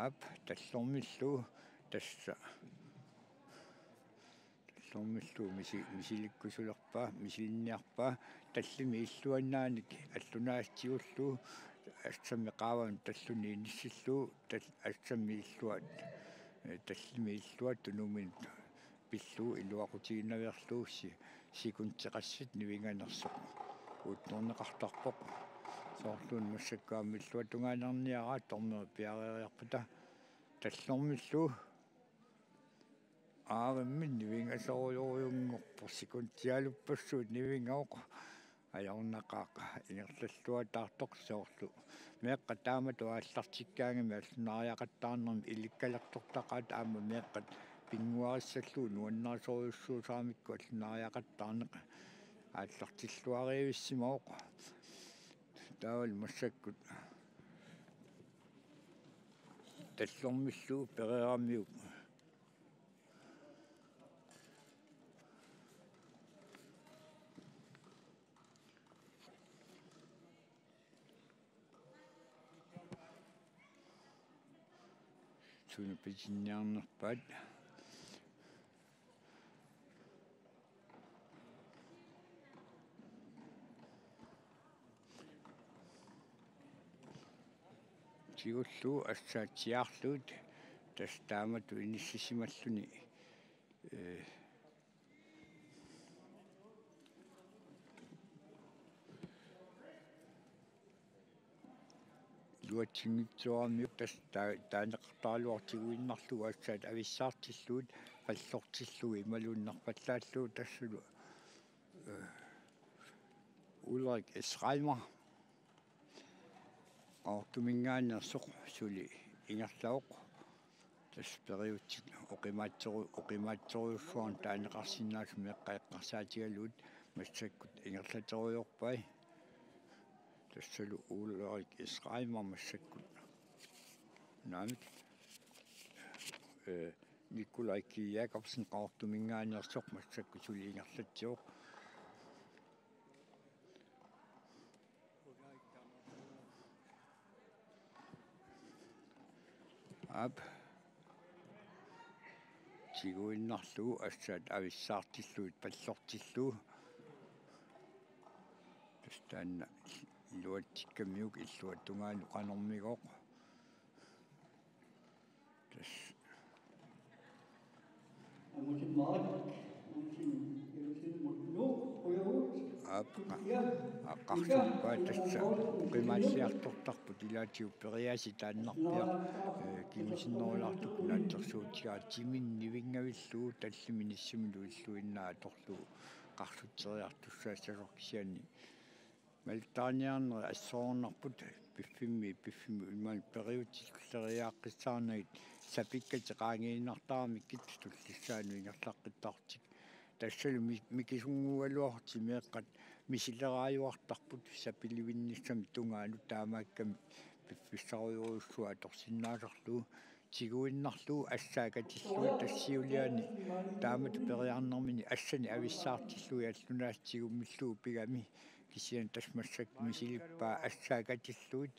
Aap, tallormillu tassa. Tallormillu misi-, misilikkusulerpaa, misilinniarpaa, tallimat illuannaanik allunaassutigullu, assammi qaavani talluni inissillugu, tal-, assammi illuat, eh, tallimat illuat tunuminut pillugu iluaqutiginaviarlugu si-, sekuntit qassit nivinganersoq uuttorneqartarpoq. Soorluuna massakkut aamma illuatungaanniarniaraa, dommeri piareeriarpata tallormillu. Aarimmi nivingasorujorujunngorpoq, sekuntialuppassuit nivingavoq, ajornaqaaq ingerlalluataartoq soorlu. Meeqqat taamatut aallartikkaangamik allunaariaqattaarnermik ilikkalertortaqaat, aamma meeqqat pinnguarissallugu nuannarisorujussuusaramikku allunaariaqattaarneq aallartilluarivissimavoq. Taavalu massakkut tallormillu pereeramiuk suna pisinniarnerpaat. Tigullu assaatsiarluit tassa taamatut inissisimalluni, eh, iluatsinngitsooramiuk tassa taa-, taaneqartaraluartigu innarlugu assaat avissaartillugit pallortillugit imaluunniit nerpallaallugit tassalu, eh, Ulrik S. Reimer. Qaqortuminngaanneersoq suli ingerlavoq. Tassa periutsit oqimaatsoru-, oqimaatsorujussuarnik taaneqarsinnaasut meeqqat eqqarsaatigalugit massakkut ingerlaterujoorpai. Tassalu Ulrik S. Reimer massakkut. Naamik. Eh, Nikolaj K. Jakobsen Qaqortuminngaanneersoq massakkut suli ingerlatsivoq. Aap. Tiguinnarlugu assaat avissaartillugit pallortillugu. Tassa taanna iluatsikkamiuk illuatungaanut qanormigooq. Tassa. Aamma, aap, qa-, aqqarsorpaa tassa oqimaalliartortarput ilaatigut periaasiit taannarpiaq, eh, kingusinnerulaartukkut naatsorsuutigaara, timinnik nivinngavillugu tallimat inissimillu illuinnaat atorlugu qarsutseriartussaassasoq kisianni malittaarniarnerit assoorunarput piffimmi, piffimmi imaluunniit periutsit tulleriiaaqqissaarnagit sapikkatik qaangiinnartaramikkit tullissaanut ingerlaqqittarlutik. Tassalu mi-, mikisunnguugaluarlutik meeqqat misileraajuartarput sapilivinnissamik tungaanut, taamaakkami piffissarujorujussuaq atorsinnaasarlugu. tiguinnarlugu assaat katillugit tassiuliani taamatut periarnermini assani avissaartillugit allunaasat tigummillugu pigami kisianni tassa massakkut misilippaa assaat katillugit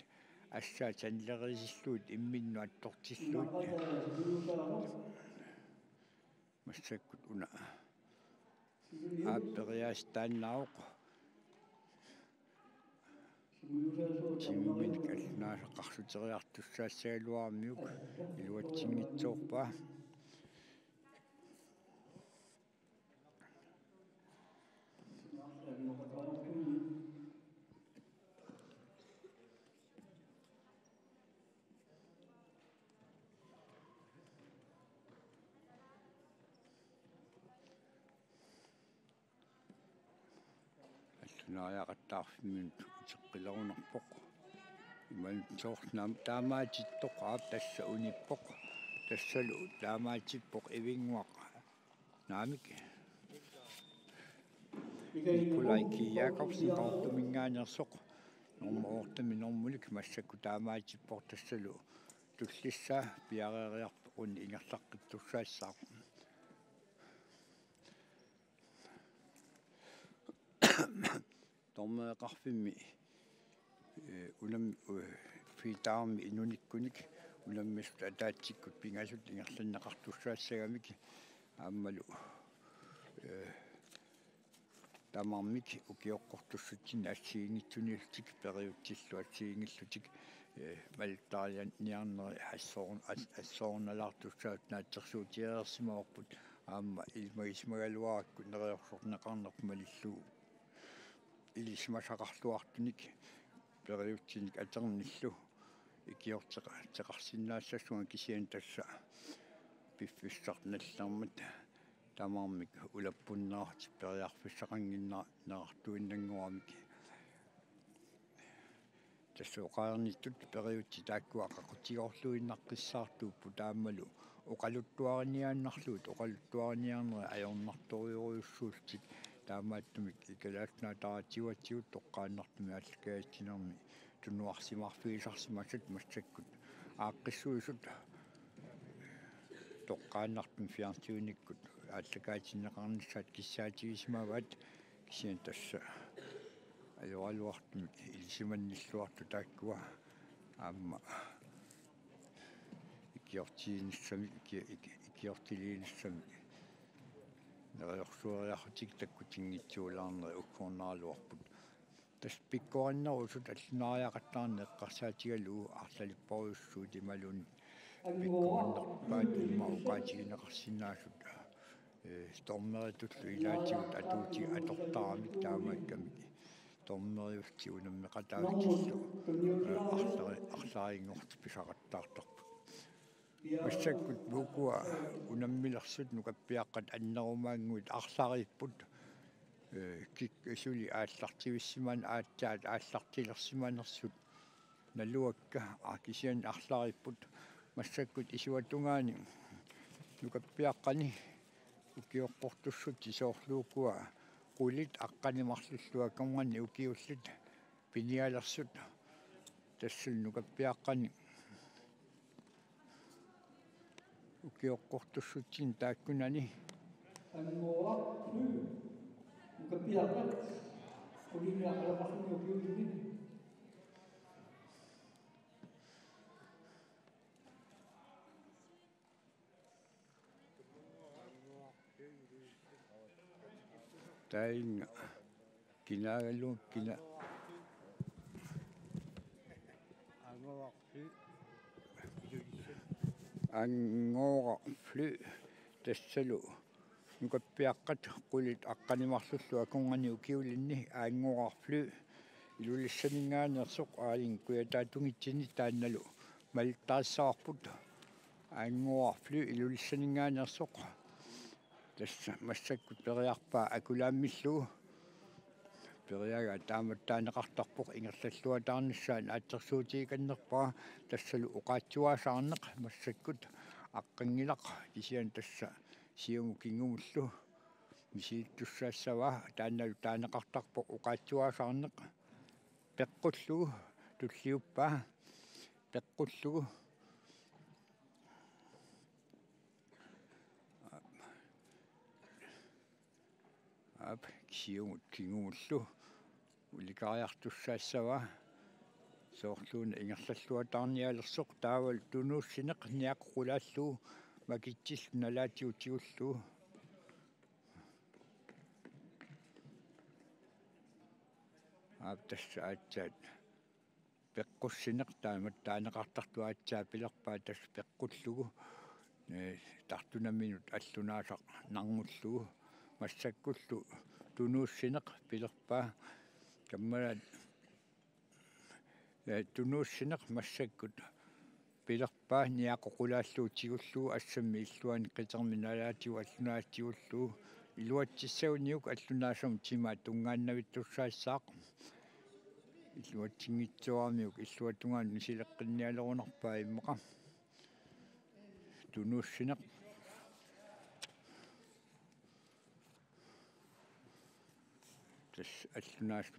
assaat sanileriisillugit imminnut attortillugit massakkut una aapperiaasitaannaavoq. Timiminik allunaasaq qarsuteriartussaassagaluaramiuk iluatsinngitsoorpaa. Allunaariaqattaarfimminut uteqqilerunarpoq. Imannak soorlu naam-, taamaatittoq aap tassa unippoq. Tassalu taamaatippoq Ivinnguaq. Naamik. Nikolaj Ki Jakobsen Qaqortuminngaanneersoq. Normu oortami normulik massakkut taamaatippoq tassalu tullissaa piareeriarpoq una ingerlaqqittussaassaaq. Dommereqarfimmi, eh, unam-, eh, fiitaarmi inunikkunik unammisut ataatsikkut pingasut ingerlanneqartussaassagamik aammalu, eh, tamarmik ukioqqortussutsinni assigiinngitsuniillutik periutsillu assigiinngillutik, eh, malittariaqarniarneri assoorn-, as-, assoornalaartussaasut naatsorsuutigereersimavarput aamma ilimagisimagaluarakku neriorsorneqarnerput malillugu ilisimasaqarluartunik periutsinik atornillu ikiorteqa-, teqarsinnaassassunga kisianni tassa piffissaq nallermat tamarmik ulappunneqartut periarfissaqannginna-, neqartuinnanngoramik. Tassa oqarnittut periutsit taakkua qaqutigoorluinnaqqissaartuupput aammalu oqaluttuariniaannarlugit oqaluttuariniarnerit ajornartorujorujussuullutik taamaattumik ikalaatnaataaratigut toqqaannartumik aallakaatitsinermi tunuarsimaarfigisarsimasat massakkut aaqqissuisut toqqaannartumik fjernsynikkut aallakaatinneqarnissaat kissaatigisimavaat kisianni tassa ajoraluartumik ilisimannilluartut taakkua aamma ikiortiinissamik, iki-, iki-, ikiortiliinissamik neriorsueriarlutik takkutinngitsuulaarnerit ugguarnaraluarput. Tassa pikkorinnerusut allunaariaqattaarneq eqqarsaatigalugu arlalipparujussuit imaluunniit pikkorinnerpaat immaqa oqaatigineqarsinnaasut, eh, dommeritullu ilaatigut atuuti-, atortaramik taamaakkamik dommeriullutik unammeqataaffiillu, eh, arlari-, arlarinngortut pisaqattaartarput. Massakkut ukua unammilersut nukappiaqqat annerumaannguit arlariipput, eh, kik-, suli aallartivissiman-, aatsaat aallartilersimanersut naluakka, aa, kisianni arlariipput. Massakkut isuatungaani nukappiaqqani ukioqqortussutsit soorlu ukua qulit aqqaneq-marlullu akornanni ukiullit pinialersut tassalu nukappiaqqani ukioqqortussutsinni taakkunani. Anguaq Fly, nukappiaqqat, qulinik aqqaneq-marlunnik ukiulinnik. Tainga kinaagaluarput kina-, Anguaq Fly. Anguaq Fly tassalu nukappiaqqat qulit aqqaneq-marlullu akornanni ukiulinni Anguaq Fly Ilulissaninngaanneersoq Aalinnguaq Kujataatungitsinni taannalu malittarissavarput. Anguaq Fly Ilulissaninngaanneersoq. Tassa massakkut periarpaa Akulaammillugu. Periagaa taamatut taaneqartarpoq ingerlalluataarnissaa naatsorsuutigikannerpara tassalu oqaatsuaasaarneq massakkut aqqanngilaq kisianni tassa siumut kingumullu misilittussaassavaa taannalu taaneqartarpoq oqaatsuaasaarneq peqqullugu tulliuppaa peqqullugu Aap, kisiumut kingumullu ulikariartussaassavaa. Soorluuna ingerlalluataarnialersoq taavalu tunuussineq niaqoq qulaallugu makitsillugu nalaatigut tigullugu. Aap, tassa aatsaat peqqussineq taama taaneqartartoq aatsaat pilerpaa tassa peqqullugu, ee, tartunaminut allunaasaq narngullugu massakkullu tunuussineq pilerpaa kammalaat, ee, tunuussineq massakkut pilerpaa niaqoq qulaallugu tigullugu assammi illuani qitermi nalaatigut allunaasaq tigullugu iluatsissaguniuk allunaasamut timaat tungaannavittussaassaaq. Iluatsinngitsooramiuk illuatungaanut misileqqinnialerunarpaa immaqa. Tunuussineq. Tassa allunaasaq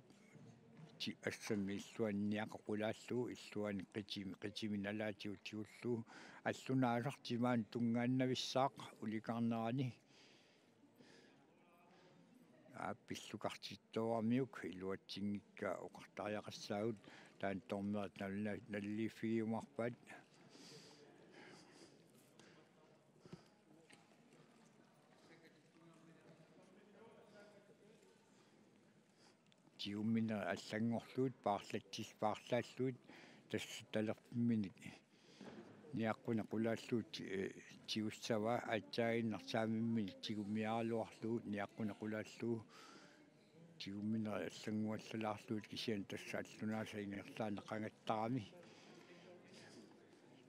ti-, assammi illuani niaqoq qulaallugu illuani qitimi, qitimi nalaatigut tigullugu allunaasaq timaanut tungaannavissaaq ulikarnerani. Aap, pillukartittooramiuk iluatsinngikkaa oqartariaqassaagut taanna dommerit naluna-, naliliiffigiumaarpaat. Tigumminerit allanngorlugit paarlatsil-, paarlaallugit tassa talerpimminik niaqquneq qulaallugu ti-, ee, tigussavaa, aatsaaginnaq saamimminik tigummiaraluarlugu niaqquneq qulaallugu tigumminerit allannguallalaarlugit kisianni tassa allunaasaq ingerlaannaq qangattarami.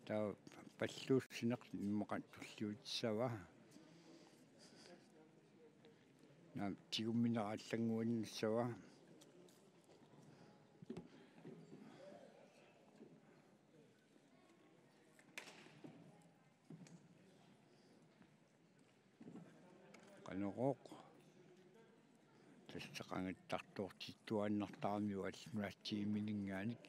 Taava palluussineq immaqa tulliutissavaa. Naamik, tigummineq allannguinnissavaa. Qanorooq. Tassa qangattartoortittuaannartaramiuk allunaasaq timimininngaanniit.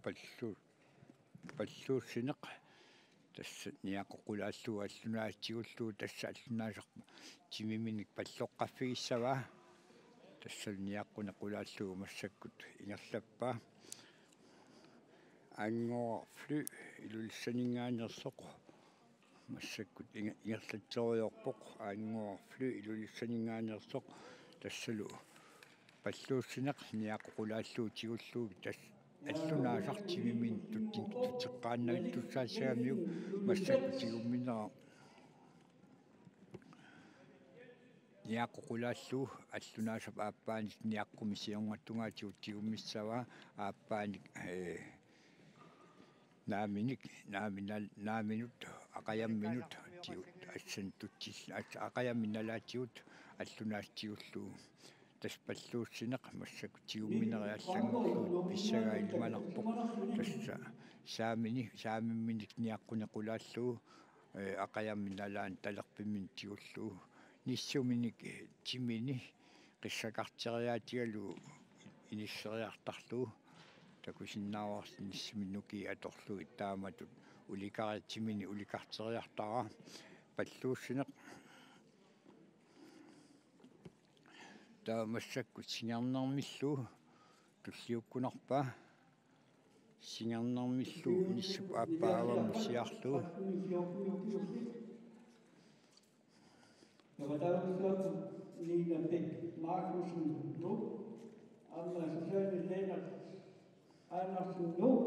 Pallu-, palluussineq. Tassa niaqoq qulaallugu allunaasaq tigullugu tassa allunaasaq timiminik palloqqaffigissavaa. Tassalu niaqquneq qulaallugu massakkut ingerlappaa. Angora Fly Ilulissaninngaanneersoq. Massakkut inge-, ingerlatserujoorpoq Angora Fly Ilulissaninngaanneersoq tassalu palluussineq niaqoq qulaallugu tigullugu tassa allunaasaq timiminik tuttin-, tutseqqaannavittussaassagamiuk massakkut tigummineq niaqoq qulaallugu allunaasap aappaanik niaqqumik siornattungaatigut tigummissavaa aappaanik, ee, naaminik, naaminal-, naaminut, aqajamminut, tiu-, assanut tutsil-, as-, aqajammit nalaatigut allunaasaq tigullugu. Tassa palluussineq massakkut tigumminerit allanngorlugit pissangaa ilimanarpoq. Tassa saamini, saamimminik niaqquneq qulaallugu, ee, aqajammit nalaani talerpimminik tigullugu. Nissuminik, ee, timini qissakarteriaatigalugu inisseriartarlugu. Takusinnaavarsi nissumik nukiit atorlugit taamatut ulikariartumini ulikarteriartaraa. Palluussineq. Taava massakkut singernermillu tulliukkunarpaa. Singernermillu nissup aappaa avammut siarlugu. Nina Bech Markussen, Nuuk. Anna Susanne Lennert Andersen, Nuuk.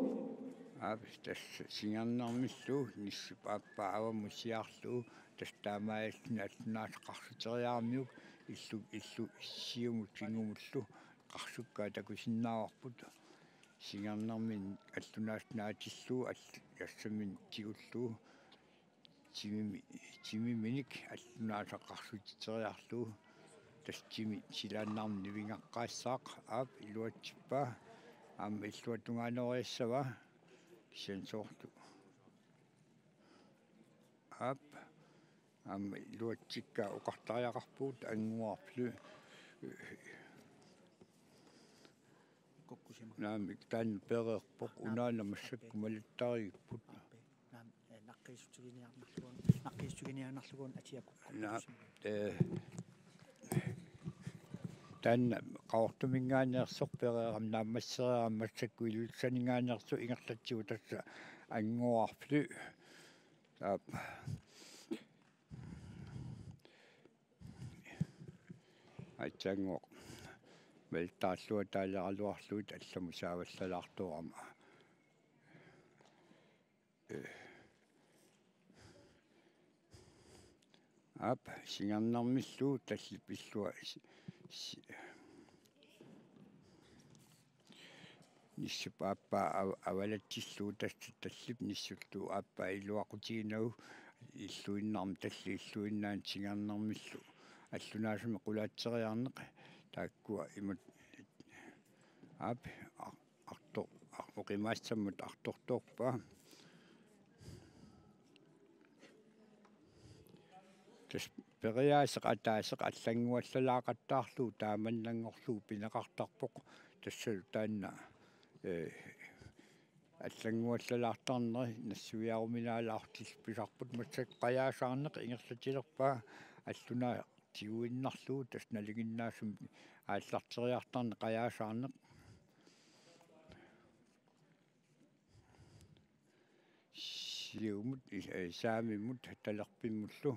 Aap, tassa singernermillu nissup aappaa avammut siarlugu, tassa taamaalilluni allunaasaq qarsuteriaramiuk illu, illu siumut kingumullu qarsukkaat takusinnaavarput. Singernermini allunaasaq naatillugu all-, assamminik tigullugu. Timimi-, timiminik allunaasaq qarsutiteriarlugu. Tassa timi silaannarmi nivingaqqaassaaq, aap, iluatsippaa. Aamma illuatungaaneriassavaa. Kisianni soorlu. Aap. Aamma iluatsikkaa oqartariaqarpugut annguarflu. Kukkusima. Naamik, taanna pereerpoq, unaana massakkut malittarigipput. Naam, eh, naqqiissutsiginiarnarlugu, naqqiissutsiginiarnarlugu atia kukku-. Naam, eh, taanna Qaqortuminngaanneersoq pereerama naammassereerama massakkut Ilulissaninngaanneersoq ingerlatsivoq tassa annguarflu. Taap. Aatsaannguaq. Malittaalluataaleraluarlugit allamut saavallalaartorama. Aap, singernermillu tallip illua si-, si-, nissup aappaa av-, avalatsillugu tassa tallip nissullu aappaa iluaqutiginagu illuinnarmi talli illuinnaani singernermillu allunaasumik qulaatseriarneq taakkua imat aap a-, arto-, a-, oqimaassammat artortorpaa. Tassa periaaseq ataaseq allannguallalaaqattaarlugu taamannanngorlugu pineqartarpoq tassalu taanna, eh, allannguallalaartarneri nassuiaruminaalaartut pisarput massakkut qajaasaarneq ingerlatilerpaa allunaaq tiguinnarlugu tassa nalinginnaasumik aallarteriartarneq qajaasaarneq. Siumut, is-, eh, saamimut, talerpimmullu.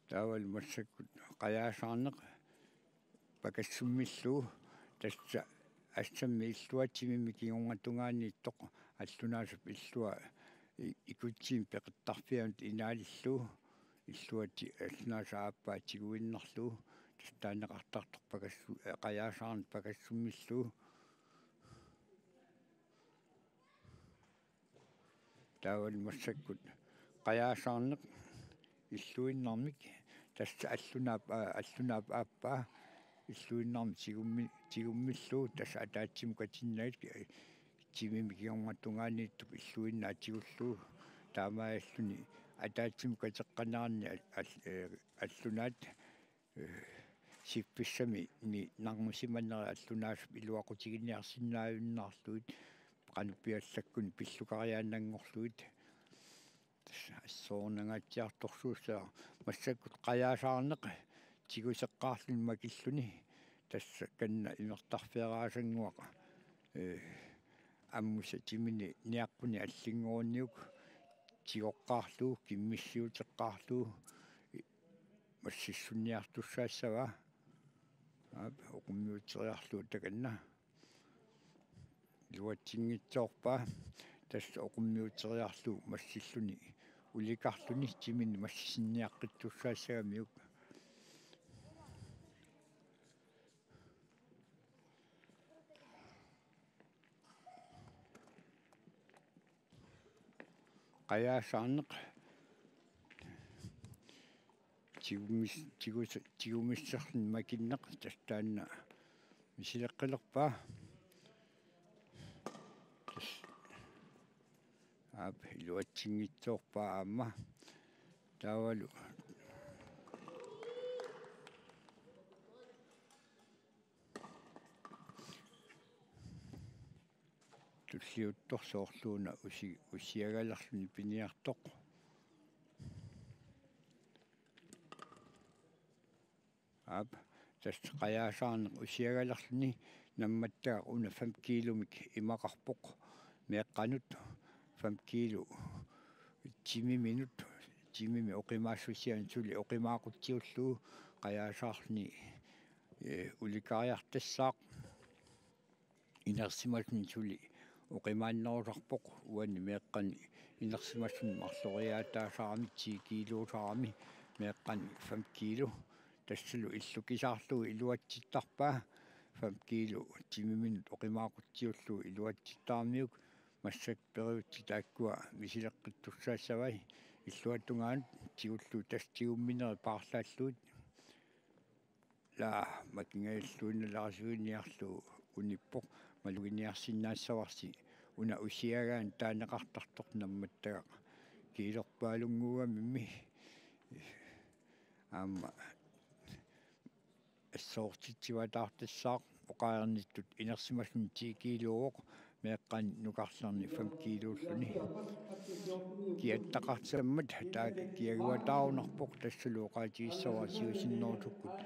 Taavalu massakkut qajaasaarneq pakassummillugu tassa assammi illua timimi kingornatungaaniittoq allunaasap illua i-, ikutsimik peqittarfianut inaalillugu illuatik allunaasaq aappaa tiguinnarlugu tassa taaneqartartoq pakassu-, eh, qajaasaarneq pakassummillugu. Taavalu massakkut qajaasaarneq illuinnarmik tassa allunaap, aa, allunaap aappaa illuinnarmik tigummi-, tigummillugu tassa ataatsimut katinnagit, ee, timimi kingornatungaaniittup illuinnaat tigullugu taamaalilluni ataatsimut kateqqanerani al-, al-, ee, allunaat ee, siffissami ni-, narnusimanera allunaasap iluaqutiginiarsinnaajunnaarlugit qanoq piallakkuni pillukariaannanngorlugit. Tassa assornangaatsiartorsuussaaq massakkut qajaasaarneq tiguseqqaarluni makilluni tassa kanna imertarfiaraasannguaq, ee, ammusa timini niaqquni allinngorniuk tigoqqaarlugu kimmissiuteqqaarlugu massissunniartussaassavaa. Aap, oqummiuteriarlugu takanna. Iluatsinngitsoorpaa. Tassa oqummiuteriarlugu massilluni ulikarluni timini massisinniaqqittussaassagamiuk. Qajaasaarneq tigumis-, tigus-, tigumisserluni makinneq tassa taanna misileqqilerpaa. Tassa aap, iluatsinngitsoorpaa aamma. Taavalu tulliuttoq soorluuna usi-, usiagalerluni piniartoq. Aap, tassa qajaasaarneq usiagalerluni nammattagaq una fem kilomik imaqarpoq meeqqanut fem kilo timiminut, timimi oqimaassusianut suli oqimaaqutsiullugu qajaasaarluni, ee, ulikariartassaaq. Inersimasuni suli oqimaannerusarpoq uani meeqqani inersimasuni marloriaataasarami ti kiiluusarami meeqqani fem kiilu. Tassalu illukisaarlugu iluatsittarpaa fem kilo timiminut oqimaaqutsiullugu iluatsittaramiuk, massakkut periutsit taakkua misileqqittussaassavai. Illuatungaanut tigullugu tassa tigumminerit paarlaallugit. Laa, makingajalluinnalaarsuiniarlugu unippoq, maluginiarsinnaassavarsi una usiagaanni taaneqartartoq nammattagaq kiilerpaalunnguugamimmi. Aamma assortitsivataartassaaq, oqareernittut inersimasunut ti kiiluuvoq, meeqqani nukarlerni fem kiiluulluni. Kiattaqartitammat taakku kiaguataarunarpoq, tassalu oqaatigissavara siusinnerusukkut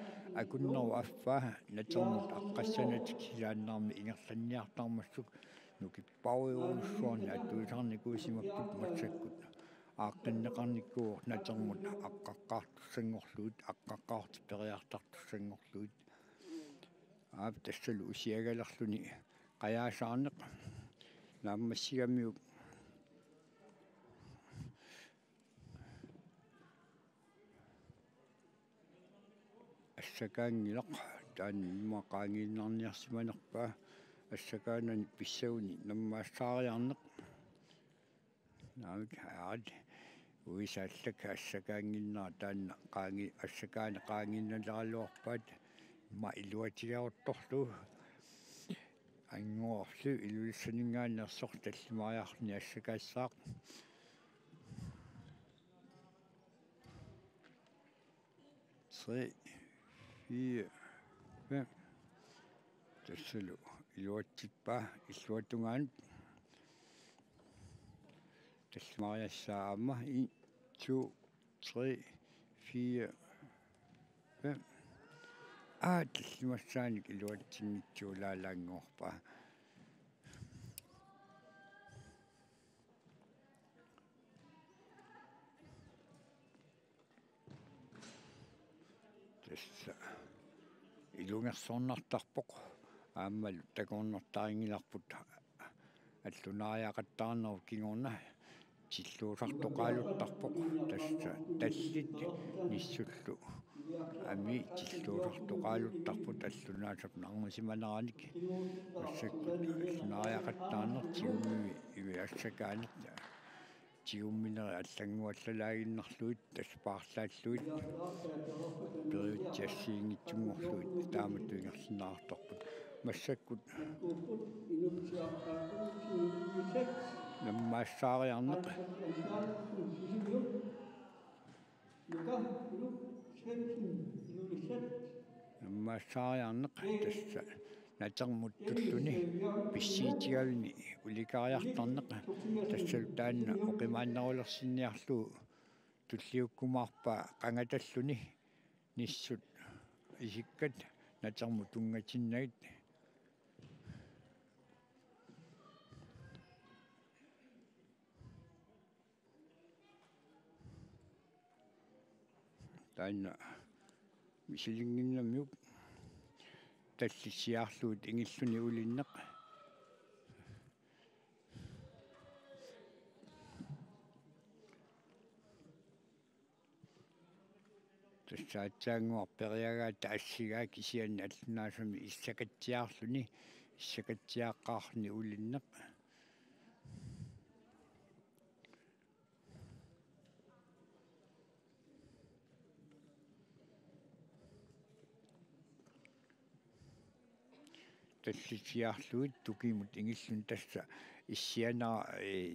akunnerup affaa natermut aqqassanatik silaannarmi ingerlanniartarmassuk nukipparujorulussuarnik atuisarnikuusimapput massakkut. Aaqqinneqarnikuuvoq natermut aqqaqqaartussanngorlugit, aqqaqqaartut periartartussanngorlugit. Aap, tassalu usiagalerluni qajaasaarneq. Naammassigamiuk assakaanngilaq, taanna immaqa qaangiinnarniarsimanerpaa. Assakaanani pissaguni nammaassaariarneq. Naamik, aat, uisaallak assakaannginnera taanna qaangi-, assakaani qaangiinnaleraluarpaat, immaqa iluatigeruttorlugu. Anngorarlu Ilulissaninngaanneersoq tallimariarluni assakaassaaq. Tre, fire, fem. Tassalu iluatsippaa illuatungaanut. Tallimariassaa aamma en, to, tre, fire, fem. Aa, tallimassaanik iluatsinngitsoq ulaalaanngorpaa. Tassa ilungersornartarpoq, aammalu takornartarinngilarput allunaariaqattaarnerup kingorna. Tilluusartoqaaluttarpoq, tassa tallit nissullu amii tilluusartoqaaluttarput, allunaasap narnisimaneranik. Massakkut allunaariaqattaarneq, tigummi-, ivi assakaaneq. Tigumminerit allannguallalaaginnarlugit, tassa paarlaallugit, periutsit assigiinngitsunngorlugit taamatut ingerlanneqartarput. Massakkut nammaassaariarneq. Nammaassaariarneq tassa natermut tulluni pissiitigavini ulikariartarneq, tassalu taanna oqimaannerulersinniarlugu tulliukkumaarpaa qangatalluni nissut isikkat natermut tunngatinnagit. Taanna misilinnginnamiuk tallit siaarlugit ingilluni ulinneq. Tassa aatsaannguaq periagaata assigaa kisianni allunaasami issakatsiaarluni, issakatsiaaqqaarluni ulinneq. Tallit siaarlugit tukimut ingilluni, tassa issianera, ee,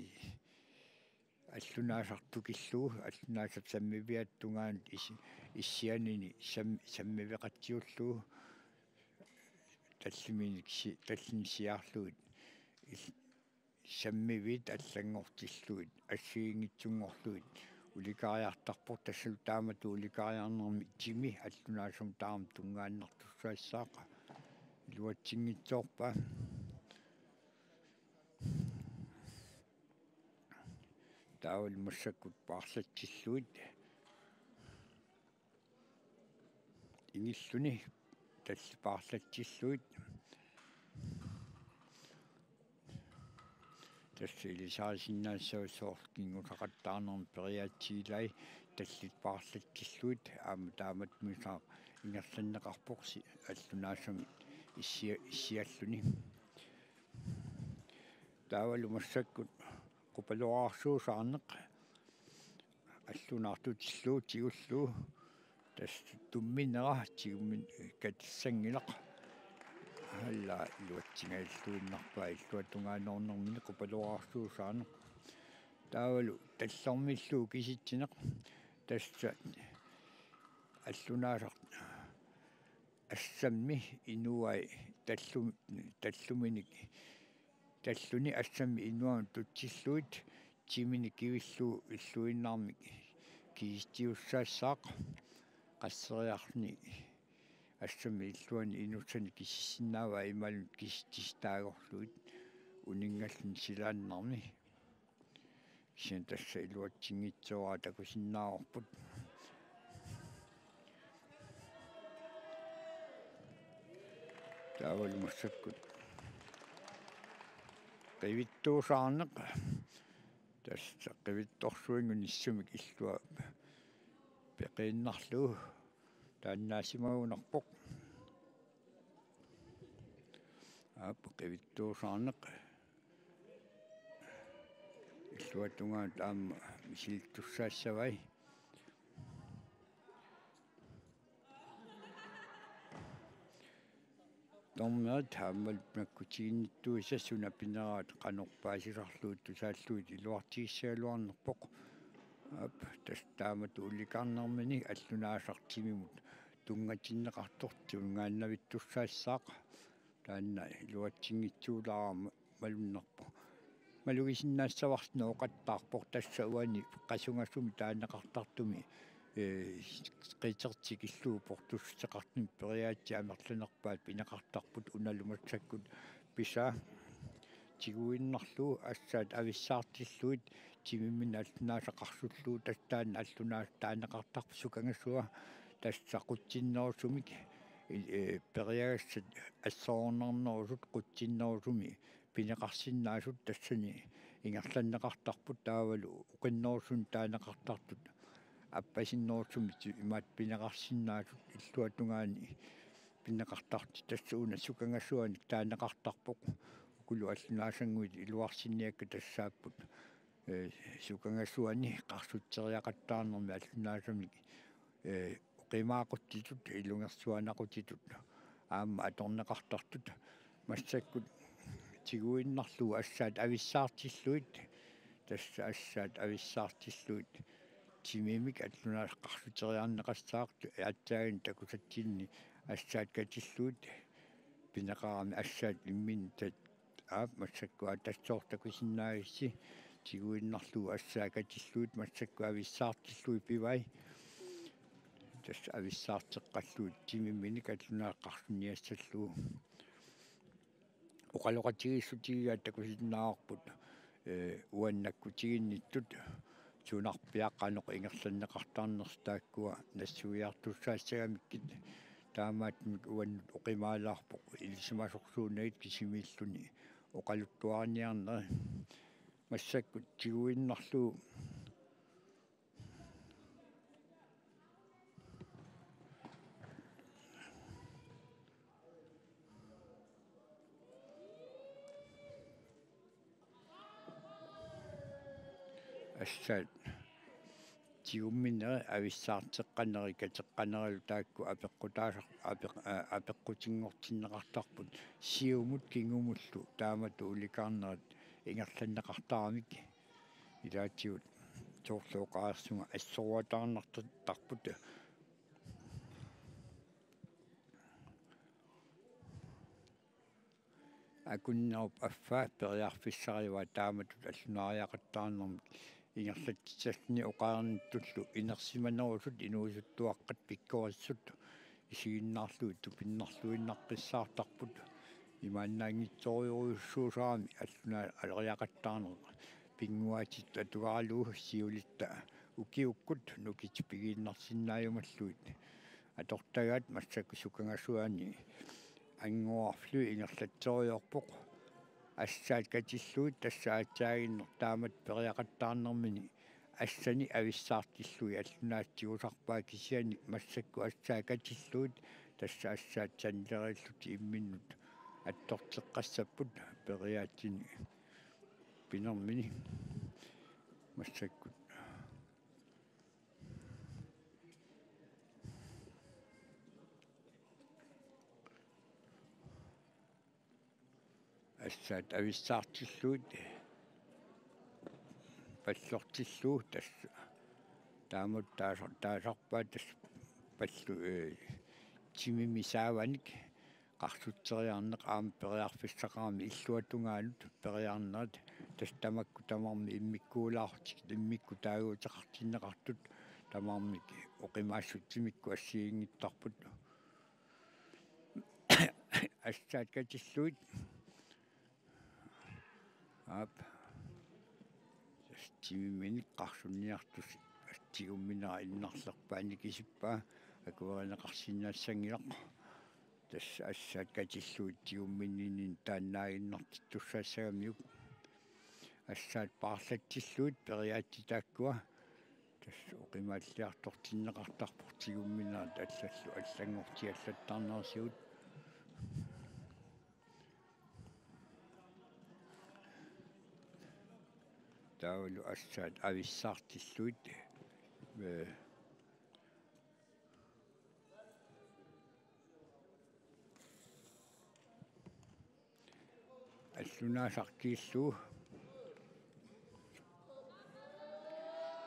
allunaasaq tukillugu, allunaasap sammiviata tungaanut is-, issianini sam-, sammiveqatsiullugu, talliminit si-, tallinik siaarlugit il-, sammiviit allanngortillugit assigiinngitsunngorlugit ulikariartarpoq, tassalu taamatut ulikariarnermi timi allunaasami taama tunngaannartussaassaaq. Iluatsinngitsoorpaa. Taavalu massakkut paarlatsillugit ingilluni, tallit paarlatsillugit. Tassa ilisarisinnaassavat soorlu kinngusaqattaarnermi periaatsiilai, tallit paarlatsillugit, aamma taamatut missaaq ingerlanneqarpoq si-, allunaasami issia-, issialluni. Taavalu massakkut qupaloraarsuusaarneq allunaartutillugu tigullugu, tassa tumminera tigummi katassanngilaq. Alla iluatsingajalluinnarpaa illuatungaanoornermini qupaloraarsuusaarneq. Taavalu tallermillugu kisitsineq, tassa allunaasaq assammi inuai tallum-, talluminik, talluni assammi inuanut tutsillugit timini kivillugu illuinnarmik kisitsissutissaaq. Qasseriarluni assammi illuani inussani kisissinnaavaa imaluunniit kisitsisitaagorlugit uninngalluni silaannarmi. Kisianni tassa iluatsinngitsoorpaa takusinnaavarput. Taavalu massakkut qivittuusaarneq. Tassa qivittorsuinngup nissumik illua peqiinnarlugu taannaassimagunarpoq. Aap, qivittuusaarneq. Illuatungaanut aamma misilittussaassavai. Dommerit aammalu nakkutiginnittuisa suna pineraat qanoq paasisarlugu tusaallugit iluartigissagaluarnerpoq. Aap, tassa taamatut ulikarnermini allunaasaq timimut tunngatinneqartoq tungaannavittussaassaaq. Taanna iluatsinngitsuulaarama malunnarpoq. Malugisinnaassavarsi nooqattaarpoq, tassa uani qasungasumi taaneqartartumi, ee, qitertik illugu portussuteqartumik periaatsit amerlanerpaat pineqartarput unalu massakkut pisaa. Tiguinnarlugu assaat avissaartillugit timimminni allunaasaq qarsullugu, tassa taanna allunaasaq taaneqartarpoq sukangasua, tassa qutsinnerusumik, ee, periagassat assorornarnerusut qutsinnerusumi pineqarsinnaasut tassani ingerlanneqartarput, taavalu oqinnerusunik taaneqartartut appasinnerusumik imaattoq pineqarsinnaasut illuatungaani pineqartartut, tassa una sukangasuanik taaneqartarpoq. Ukulu allunaasannguit iluarsinniakkat tassaapput, ee, sukangasuani qarsutseriaqattaarnermi allunaasamik, ee, oqimaaqutsitut, ilungersuanaqutitut aamma atorneqartartut. Massakkut tiguinnarlugu assaat avissaartillugit, tassa assaat avissaartillugit timimik allunaasaq qarsuteriarneqassaaq, aatsaaginnaq takusatsinni assaat katillugit pineqarami assaat imminut tat-, aap, massakkut aatsaat soorlu takusinnaagissi. Tiguinnarlugu assaat katillugit massakkut avissaartillugit pivai. Tassa avissaarteqqallugit timimminik allunaasaq qarsuniassallugu. Oqaloqatigiissutigigaat takusinnaavarput, ee, uannut nakkutiginnittut sunarpiaq qanoq ingerlanneqartarnersoq taakkua nassuiartussaassagamikkit. Taamaattumik uannut oqimaalaarpoq ilisimasorsuunagit kisimiilluni oqaluttuariniarneri. Massakkut tiguinnarlugu assaat tigummineri avissaarteqqaneri kateqqanerilu taakku apeqqutaasar-, apeq-, aa, apeqqutinngortinneqartarput siumut kingumullu taamatut ulikarnerit ingerlanneqartaramik. Ilaatigut soorlu oqareersunga assoruataarnartarput. Akunnerup affaa periarfissarivaa taamatut allunaariaqattaarnermik ingerlatsissalluni oqareernittullu inersimanerusut inuusuttuaqqat pikkorissut isiginnaarlugit tupinnarluinnarpassaartarput. Imaannaanngitsorujussuusarami allunaariaqattaarneq pinnguaatitut atugaralugu siulitta ukiukkut nukittoq pigiinnarsinnaajumallugit. Atortagaat massakkut sukangasuani anguarflu ingerlatserujoorpoq. Assaat katillugit tassa aatsaaginnaq taamatut periaqattaarnermini assani avissaartillugit allunaasaq tigusarpaa, kisianni massakkut assaat katillugit Tassa assaat sanileriillutik imminnut attorteqqassapput periaatsinik pinermini massakkut. Assaat avissaartillugit pallortillugu tassa taamatut taasar-, taasarpaat tassa pallu-, ee, timimi saavanik qarsutseriarneq aamma periarfissaqarami illuatungaanut periarnerit tassa tamakku tamarmik immikkuulaarlutik immikkut taaguuteqartinneqartut tamarmik oqimaassutsimikkut assigiinngittarput. Assaat katillugit. Aap. Tassa timiminik qarsunniartusi tigumminera innarlerpaa nikisippaa akuerineqarsinnaassanngilaq. Tassa assaat katillugit tigumminninni taannaaginnartittussaassagamiuk. Assaat paarlatsillugit periaatsit taakkua. Tassa oqimaalliartortinneqartarpoq tigumminerat allallu allanngortiallattarnerisigut. Taavalu assaat avissaartillugit, ee, allunaasaq kiillugu,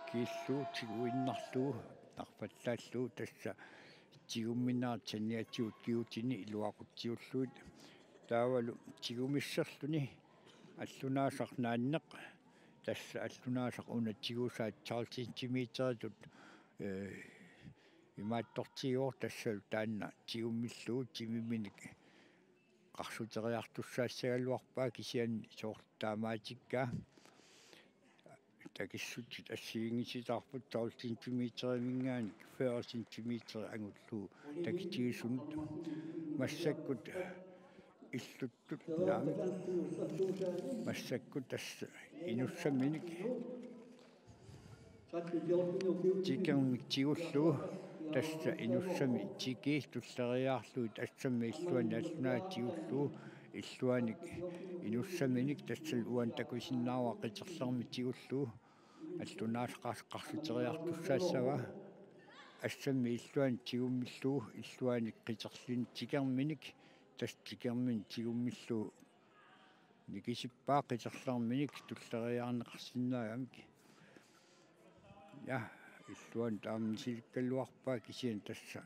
kiillugu tiguinnarlugu, narfallaallugu tassa tigumminerat saniatigut kigutini iluaqutsiullugit. Taavalu tigumisserluni allunaasaq naanneq, tassa allunaasaq una tigusaat tolv centimeteritut, ee, imaattortigivoq tassalu taanna tigummillugu timiminik qarsuteriartussaassagaluarpaa kisianni soorlu taamaatikkaa. Takissutit assigiinngitsutaarput tolv centimeteriminngaanniit fyrre centimeter angullugu takitigisunut massakkut illuttut naamik. Massakkut tassa inussaminik tikermik tigullugu tassa inussami tiki tulleriiaarlugit assammi illuanni allunaasaq tigullugu illuanik inussaminik tassalu uani takusinnaavara qiterlermik tigullugu allunaasaq qars-, qarsuteriartussaassavaa assammi illuanik tigummillugu illuanik qiterlinik tikerminik tassa tikerminik tigummillugu nikisippaa qiterlerminik tulleriiaarneqarsinnaagamik. Ja, illuanut aamma misilikkaluarpaa kisianni tassa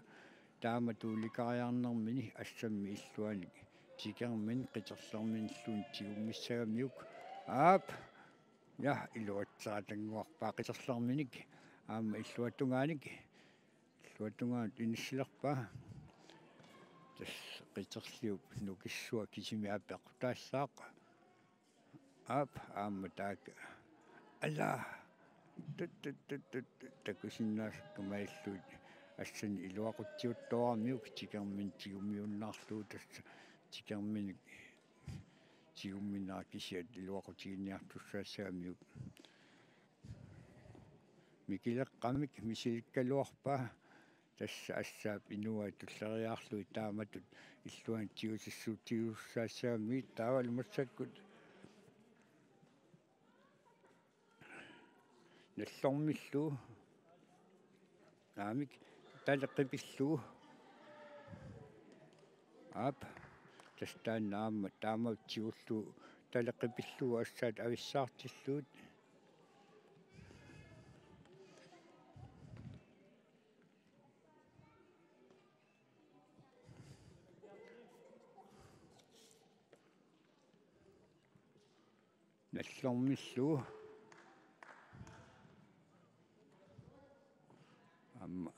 taamatut ulikariarnermini assammi illuanik tikerminik qiterlerminilluunniit tigummissagamiuk. Aap. Ja, iluatseratannguarpaa qiterlerminik aamma illuatungaanik. Illuatungaanut inissilerpaa. Tassa qiterliup nukissua kisimi apeqqutaassaaq. Aap, aamma taakku. Ala. Tut, tut, tut, tut, tut. Takusinnaasakka malillugit. Assani iluaqutsiuttooramiuk tikerminik tigummiunnaarlugu tassa tikerminik tigumminera kisiat iluaqutiginiartussaassagamiuk. Mikileqqamik misilikkaluarpaa tassa assaap inuai tulleriiaarlugit taamatut illuanik tigusissuup tigusussaassagamigit taavalu massakkut nallormillugu. Naamik, taleqqipillugu. Aap, tassa taanna aamma taama tigullugu taleqqipillugu assaat avissaartillugit. Nallormillugu. Aamma.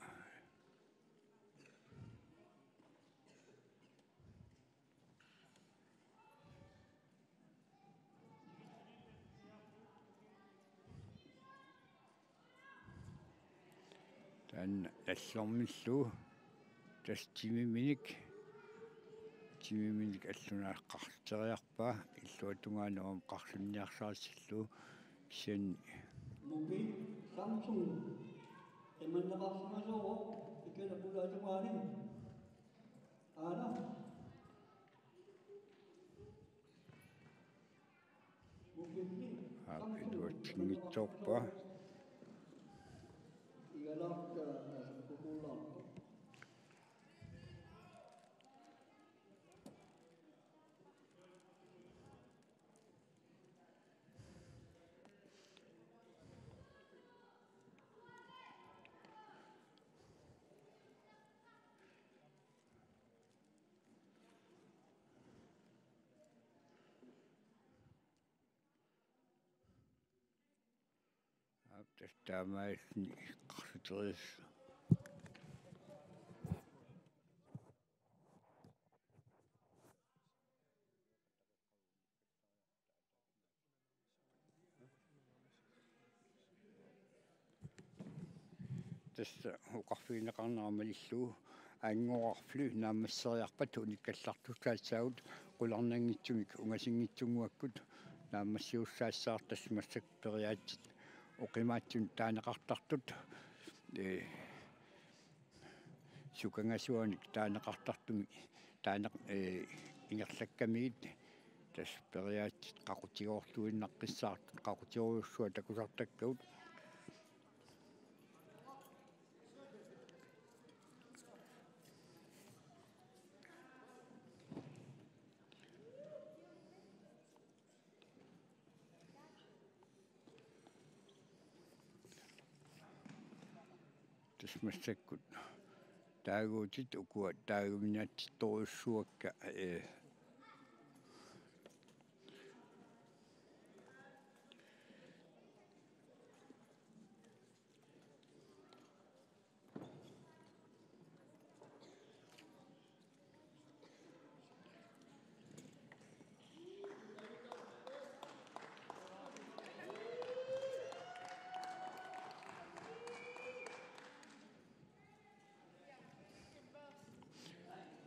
Taanna nallormillugu tassa timiminik, timiminik allunaasaq qarsuteriarpaa, illuatungaanut aamma qarsunniarsarissallugu kisianni. Muki Samsung, imanneqarsimasooq, ikana pulaatungaanin. Aap, iluatsinngitsoorpaa. Aap, tassa taamaalilluni eqqarsatereersoq. Tassa oqarfigineqarnera malillugu Anngorarflu naammasseriarpat unikkallartussaassaagut, qularnanngitsumik ungasinngitsunnguakkut naammassisussaassaaq. Tassa massakkut periaatsit oqimaatsunik taaneqartartut, ee, sukangasuanik taaneqartartumik taaneq-, ee, ingerlakkamigit, tassa periaatsit qaqutigoorluinnaqqissaartut, qaqutigorujussuaq takusartakkagut. Tassa massakkut taaguutit ukua taaguminaatsittorujussuakka, ee,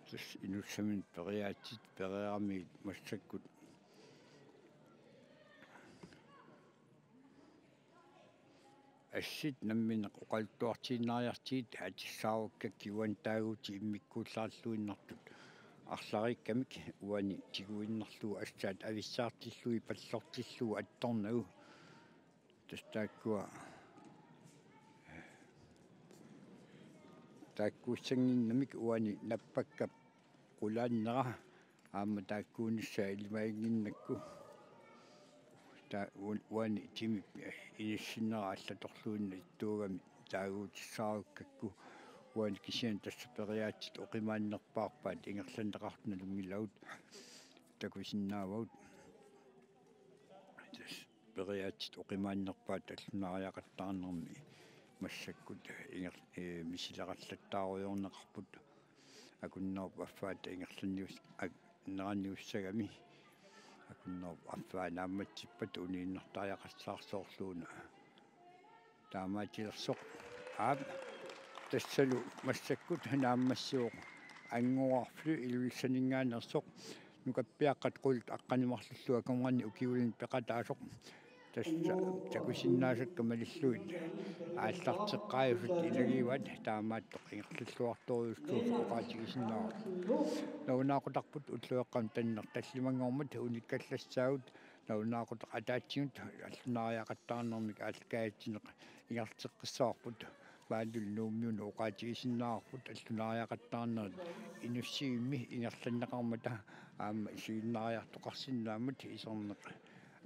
Tassa inussaminnut periaatsit pereeramigit massakkut assit namminneq oqaluttuartiinnariartigit atissaarukkakkit uani taaguutit immikkuullaarluinnartut arlariikkamik uani tiguinnarlugu assaat avissaartillugit pallortillugu attornagu. Tassa taakkua taakkuussannginnamik uani nappakkap qulaannera aamma taakkuunissaa ilimaginnginnakku. Taa-, uan-, uani timip inissinnera allatorluinnaq ittuugami taaguutissaarukkakku. Uani kisianni tassa periaatsit oqimaannerpaarpaat ingerlanneqartut nalunngilagut takusinnaavagut. Tassa periaatsit oqimaannerpaat allunaariaqattaarnermi massakkut inger-, ee, misilerallartaarujoorneqarput. Akunnerup affaata ingerlannius-, ak-, neraniussagami. Akunnerup affaa naammassippat uniinnartariaqassaaq soorluuna taamaatilersoq. Aap, tassalu massakkut naammassivoq Anngorarflu Ilulissaninngaanneersoq. Nukappiaqqat qulit aqqaneq-marlullu akornanni ukiulinni peqataasoq. Tassa takusinnaasakka malillugit aallarteqqaajusut ilagivaat, taamaattoq ingerlalluartorujussuusoq oqaatigisinnaavarput. Nalunaaqutarput ulloqeqqanut tanneq tallimanngormat unikkallassaagut. Nalunaaqutaq ataatsimut allunaariaqattaarnermik aallakaatitsineq ingerlateqqissavarput. Maannalu Nuummiunut oqaatigisinnaavarput allunaariaqattaarnerit inussivimmi ingerlanneqarmata aamma isiginnaariartoqarsinnaammat iserneq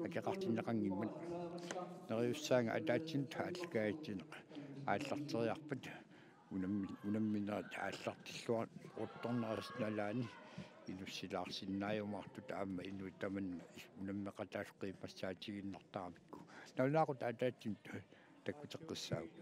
akeqartinneqanngimmat. Neriussaanga ataatsimut aallakaatitsineq aallarteriarpat unammi-, unamminerit aallartilluaruttornerup nalaani inussilaarsinnaajumaartut aamma inuit tamanna is-, unammeqataasoq qiimmassaatigiinnartaramikku. Nalunaaqutaq ataatsimut takkuteqqissaagut.